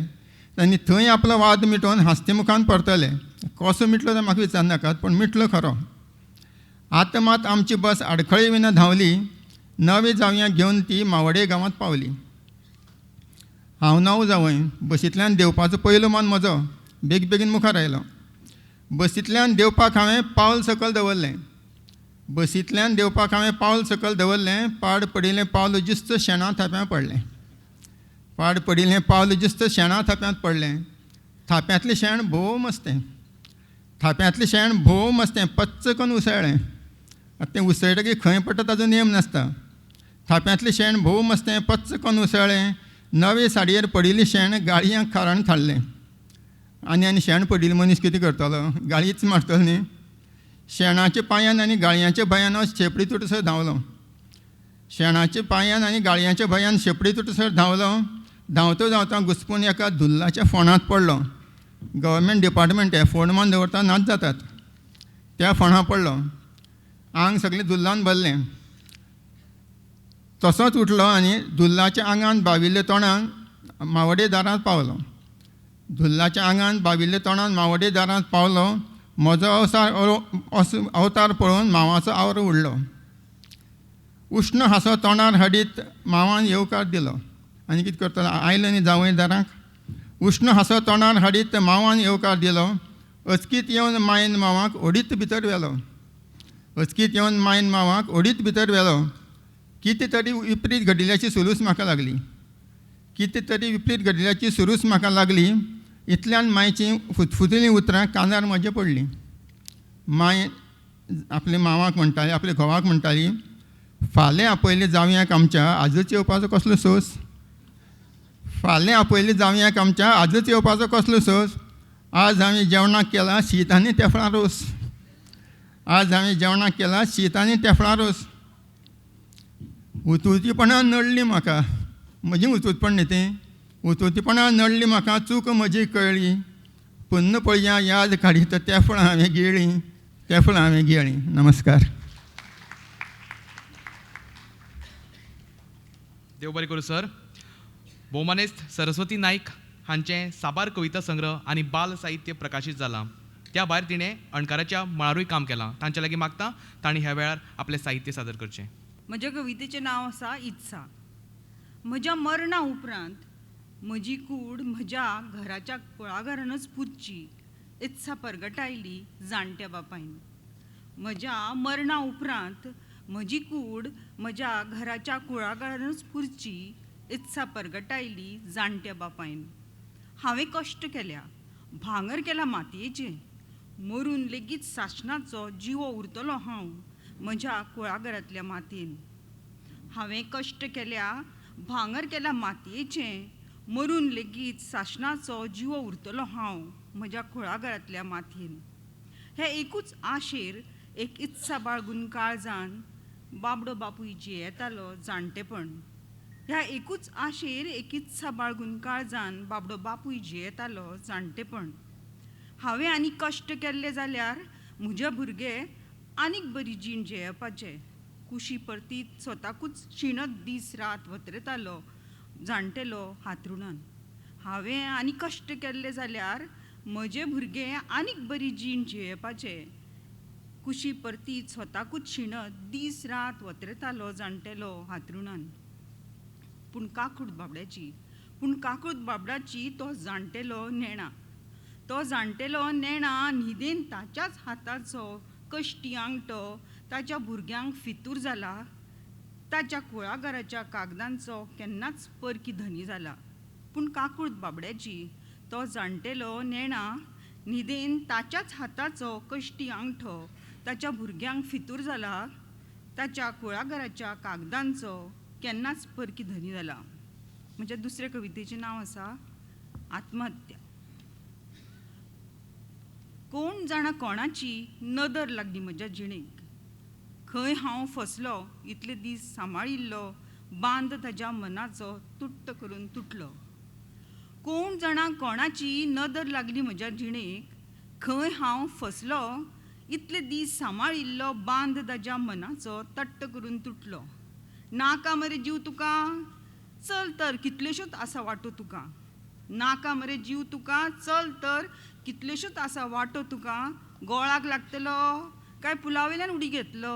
Speaker 15: आनी थंय आपलो वाद मिटोवन हांसते मुखान परतले. कसो मिटलो तो म्हाका विचारनाकात, पूण मिटलो खरो. आतां मात आमची बस आडखळी विना धांवली. नवे जावयां घेवन ती मावोडे गांवांत पावली. हांव नवो जावंय. बसींतल्यान देंवपाचो पयलो मान म्हजो. बेगबेगीन मुखार आयलो. बसींतल्यान देंवपाक हांवें पावल सकयल दवरलें. बसींतल्यान देंवपाक हांवें पावल सकयल दवरलें. पाड पडिल्लें पावल ज्युस्त शेणा थाप्यां पडलें. पाड पडिल्लें पावल ज्युस्त शेणा थाप्यांत पडलें. थाप्यांतलें शेण भोव मस्तें. थाप्यांतलें शेण भोव मस्तें पच्च करून उसळ्ळें. आतां तें उसळटकीर खंय पडटा ताजो नेम नासता. थाप्यांतलें शेण भोव मस्तें पच्च करून उसळ्ळें. नवे साडयेर पडिल्लें शेण गाळयांक कारण थारलें. आनी आनी शेण पडिल्लो मनीस कितें करतलो? गाळीच मारतलो न्ही. शेणाच्या पांयान आनी गाळयांच्या भंयान हांव शेंपडी तुटसर धांवलो. शेणाच्या पांयान आनी गाळयांच्या भंयान शेंपडी तुटसर धांवलो. धांवतो धांवता घुसपून एका धुल्लाच्या फोंडांत पडलो. गव्हर्मेंट डिपार्टमेंट हें फोंड मारून दवरता, नाच जातात. त्या फोंडां पडलो. आंग सगळें धुल्लान भरलें. तसोच उठलो आनी धुल्लाच्या आंगान बाविल्ल्या तोंडान मावडे दारांत पावलो. धुल्लाच्या आंगान बाविल्ले तोंडान मावोडे दारांत पावलो. म्हजो अवतार पळोवन मावाचो आवरो उडलो. उश्ण हांसो तोंडार हाडीत मावान येवकार दिलो. आनी कितें करतलो, आयलो न्ही जावंय दारांक. उश्ण हांसो तोंडार हाडीत मावान येवकार दिलो. अचकीत येवन मायन मावाक ओडीत भितर व्हेलो. अचकीत येवन मायन मावाक ओडीत भितर व्हेलो. कितें तरी विपरीत घडिल्ल्याची सुलूस म्हाका लागली. कितें तरी विपरीत घडिल्ल्याची सुलूस म्हाका लागली. इतल्यान मायचीं फुतफुतिलीं उतरां कानार म्हज्या पडलीं. माय आपल्या मावाक म्हणटाली, आपल्या घोवाक म्हणटाली, फाल्यां आपयलें जावयाक आमच्या, आजच येवपाचो कसलो सोस. फाल्यां आपयलें जावयाक आमच्या, आजच येवपाचो कसलो सोस. आज हांवें जेवणाक केलां शीत आनी तेफळां रोस. आज हांवें जेवणाक केलां शीत आनी तेफळां रोस. हुतहुतीपणान नडली म्हाका, म्हजी हुतहुतपण न्ही तें, हुतहुतीपणान नडली म्हाका, चूक म्हजी कळ्ळी. पुन्न पळया याद काडीत तेफळां हांवें गिळ्ळीं, तेफळां हांवें गिळ्ळीं. नमस्कार.
Speaker 1: देव बरें करूं सर. भोवमानेस्त सरस्वती नायक हांचें साबार कविता संग्रह आनी बाल साहित्य प्रकाशीत जालां. त्या भायर तिणें अणकाराच्या मळारूय काम केलां. तांच्या लागीं मागता तांणी ह्या वेळार आपलें साहित्य सादर करचें.
Speaker 16: म्हज्या कवितेचें नांव आसा इत्सा. म्हज्या मरणा उपरांत म्हजी कूड म्हज्या घराच्या कुळागरानूच पुजची इत्सा परगटायली जाणट्या बापायन. म्हज्या मरणा उपरांत म्हजी कूड म्हज्या घराच्या कुळागरानूच पुजची इत्सा परगटायली जाणट्या बापायन. हांवें कश्ट केल्या, भांगर केला मातयेचें, मरून लेगीत सासणाचो जिवो उरतलो हांव म्हज्या कुळागरांतल्या मातयेन. हांवें कश्ट केल्या, भांगर केला मातयेचें, मरून लेगीत सासणाचो जिवो उरतलो हांव म्हज्या कुळागरांतल्या मातयेन. हे एकूच आशेर एक इत्सा बाळगून काळजान बाबडो बापूय जियेतालो जाणटेपण. ह्या एकूच आशेर एक इत्सा बाळगून काळजान बाबडो बापूय जियेतालो जाणटेपण. हांवें आनी कश्ट केल्ले जाल्यार म्हजे भुरगे आनीक बरी जीण जियेवपाचे. कुशी परतीत स्वताकूच शिणत दीस रात वतरतालो जाणटेलो हातरुणान. हांवें आनी कश्ट केल्ले जाल्यार म्हजे भुरगे आनीक बरी जीण जियेवपाचे. कुशी परतीत स्वताकूच शिणत दीस रात वतरतालो जाणटेलो हातरुणान. पूण काकूट बाबड्याची, पूण काकूट बाबड्याची तो जाणटेलो नेणा. तो जाणटेलो नेणा न्हिदेन ताच्याच हाताचो कश्टी आंगठो ताच्या भुरग्यांक फितूर जाला. ताच्या कुळागराच्या कागदांचो केन्नाच परकी धनी जाला. पूण काकूट बाबड्याची तो जाणटेलो नेणा न्हिदेन ताच्याच हाताचो कश्टी आंगठो ताच्या भुरग्यांक फितूर जाला. ताच्या कुळागराच्या कागदांचो केन्नाच परकी धनी जाला. म्हज्या दुसऱ्या कवितेचें नांव आसा आत्महत्या. कोण जाणा कोणाची नदर लागली म्हज्या जिणेक. खंय हांव फसलो इतले दीस सांबाळिल्लो बांद ताज्या मनाचो तुट्ट करून तुटलो. कोण जाणा कोणाची नदर लागली म्हज्या जिणेक. खंय हांव फसलो इतले दीस सांबाळिल्लो बांद ताज्या मनाचो तट्ट करून तुटलो. नाका मरे जीव तुका, चल तर कितल्योश्योच आसा वाटो तुका. नाका मरे जीव तुका, चल तर कितल्योश्योच आसा वाटो तुका. गोळाक लागतलो काय पुलावेल्यान उडी घेतलो,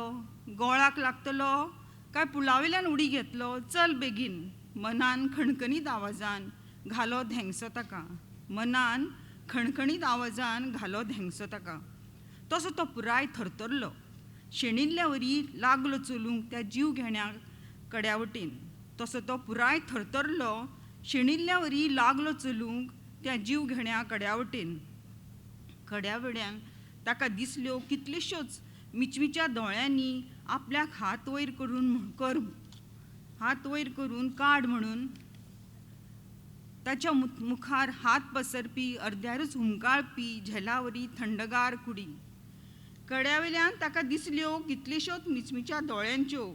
Speaker 16: गोळाक लागतलो काय पुलावेल्यान उडी घेतलो. चल बेगीन. मनान खणखणीत आवाजान घालो धेंगसो ताका. मनान खणखणीत आवाजान घालो धेंगसो ताका. तसो तो पुराय थरथरलो. शेणिल्ल्या वरी लागलो चलूंक त्या जीव घेण्या कड्या वटेन. तसो तो पुराय थरथरलो. शेणिल्ल्या वरी लागलो चलूंक त्या जीव घेण्या कड्या वटेन. कड्या वेल्यान ताका दिसल्यो कितल्योश्योच मिचमिच्या दोळ्यांनी आपल्याक हात वयर करून कर हात वयर करून काड म्हणून. ताच्या मुखार हात पसरपी अर्द्यारूच हुमकाळपी झेलावरी थंडगार कुडी. कड्या वेल्यान ताका दिसल्यो कितल्योश्योच मिचमिच्या दोळ्यांच्यो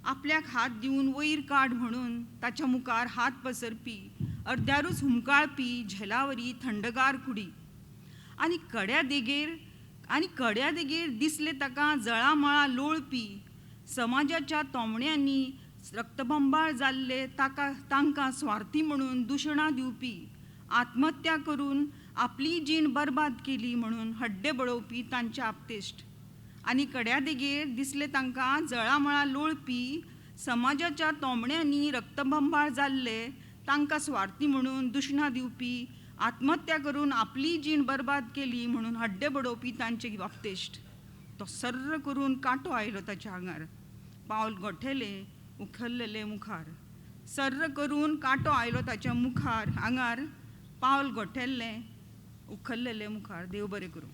Speaker 16: आपल्याक हात दिवन वयर काड म्हणून ताच्या मुखार हात पसरपी अर्द्यारूच हुमकाळपी झेलावरी थंडगार कुडी. आनी कड्या देगेर दिसले ताका जळामळा लोळपी समाजाच्या तोमण्यांनी रक्तबंबाळ जाल्ले ताका तांकां स्वार्थी म्हणून दुशणां दिवपी आत्महत्या करून आपली जीण बरबाद केली म्हणून हड्डे बडोवपी तांचे आपतेश्ट. आनी कड्या देगेर दिसले तांकां जळामळा लोळपी समाजाच्या तोमण्यांनी रक्तबंबाळ जाल्ले तांकां स्वार्थी म्हणून दुशणां दिवपी आत्महत्या करून आपली जीण बरबाद केली म्हणून हड्डे बडोवपी तांचे आपतेश्ट. तो सर्र करून कांटो आयलो ताच्या आंगार, पावल गोठेलें उखल्लेलें मुखार. सर्र करून कांटो आयलो ताच्या मुखार आंगार, पावल गोठेल्लें उखल्लेलें मुखार. देव बरें करूं.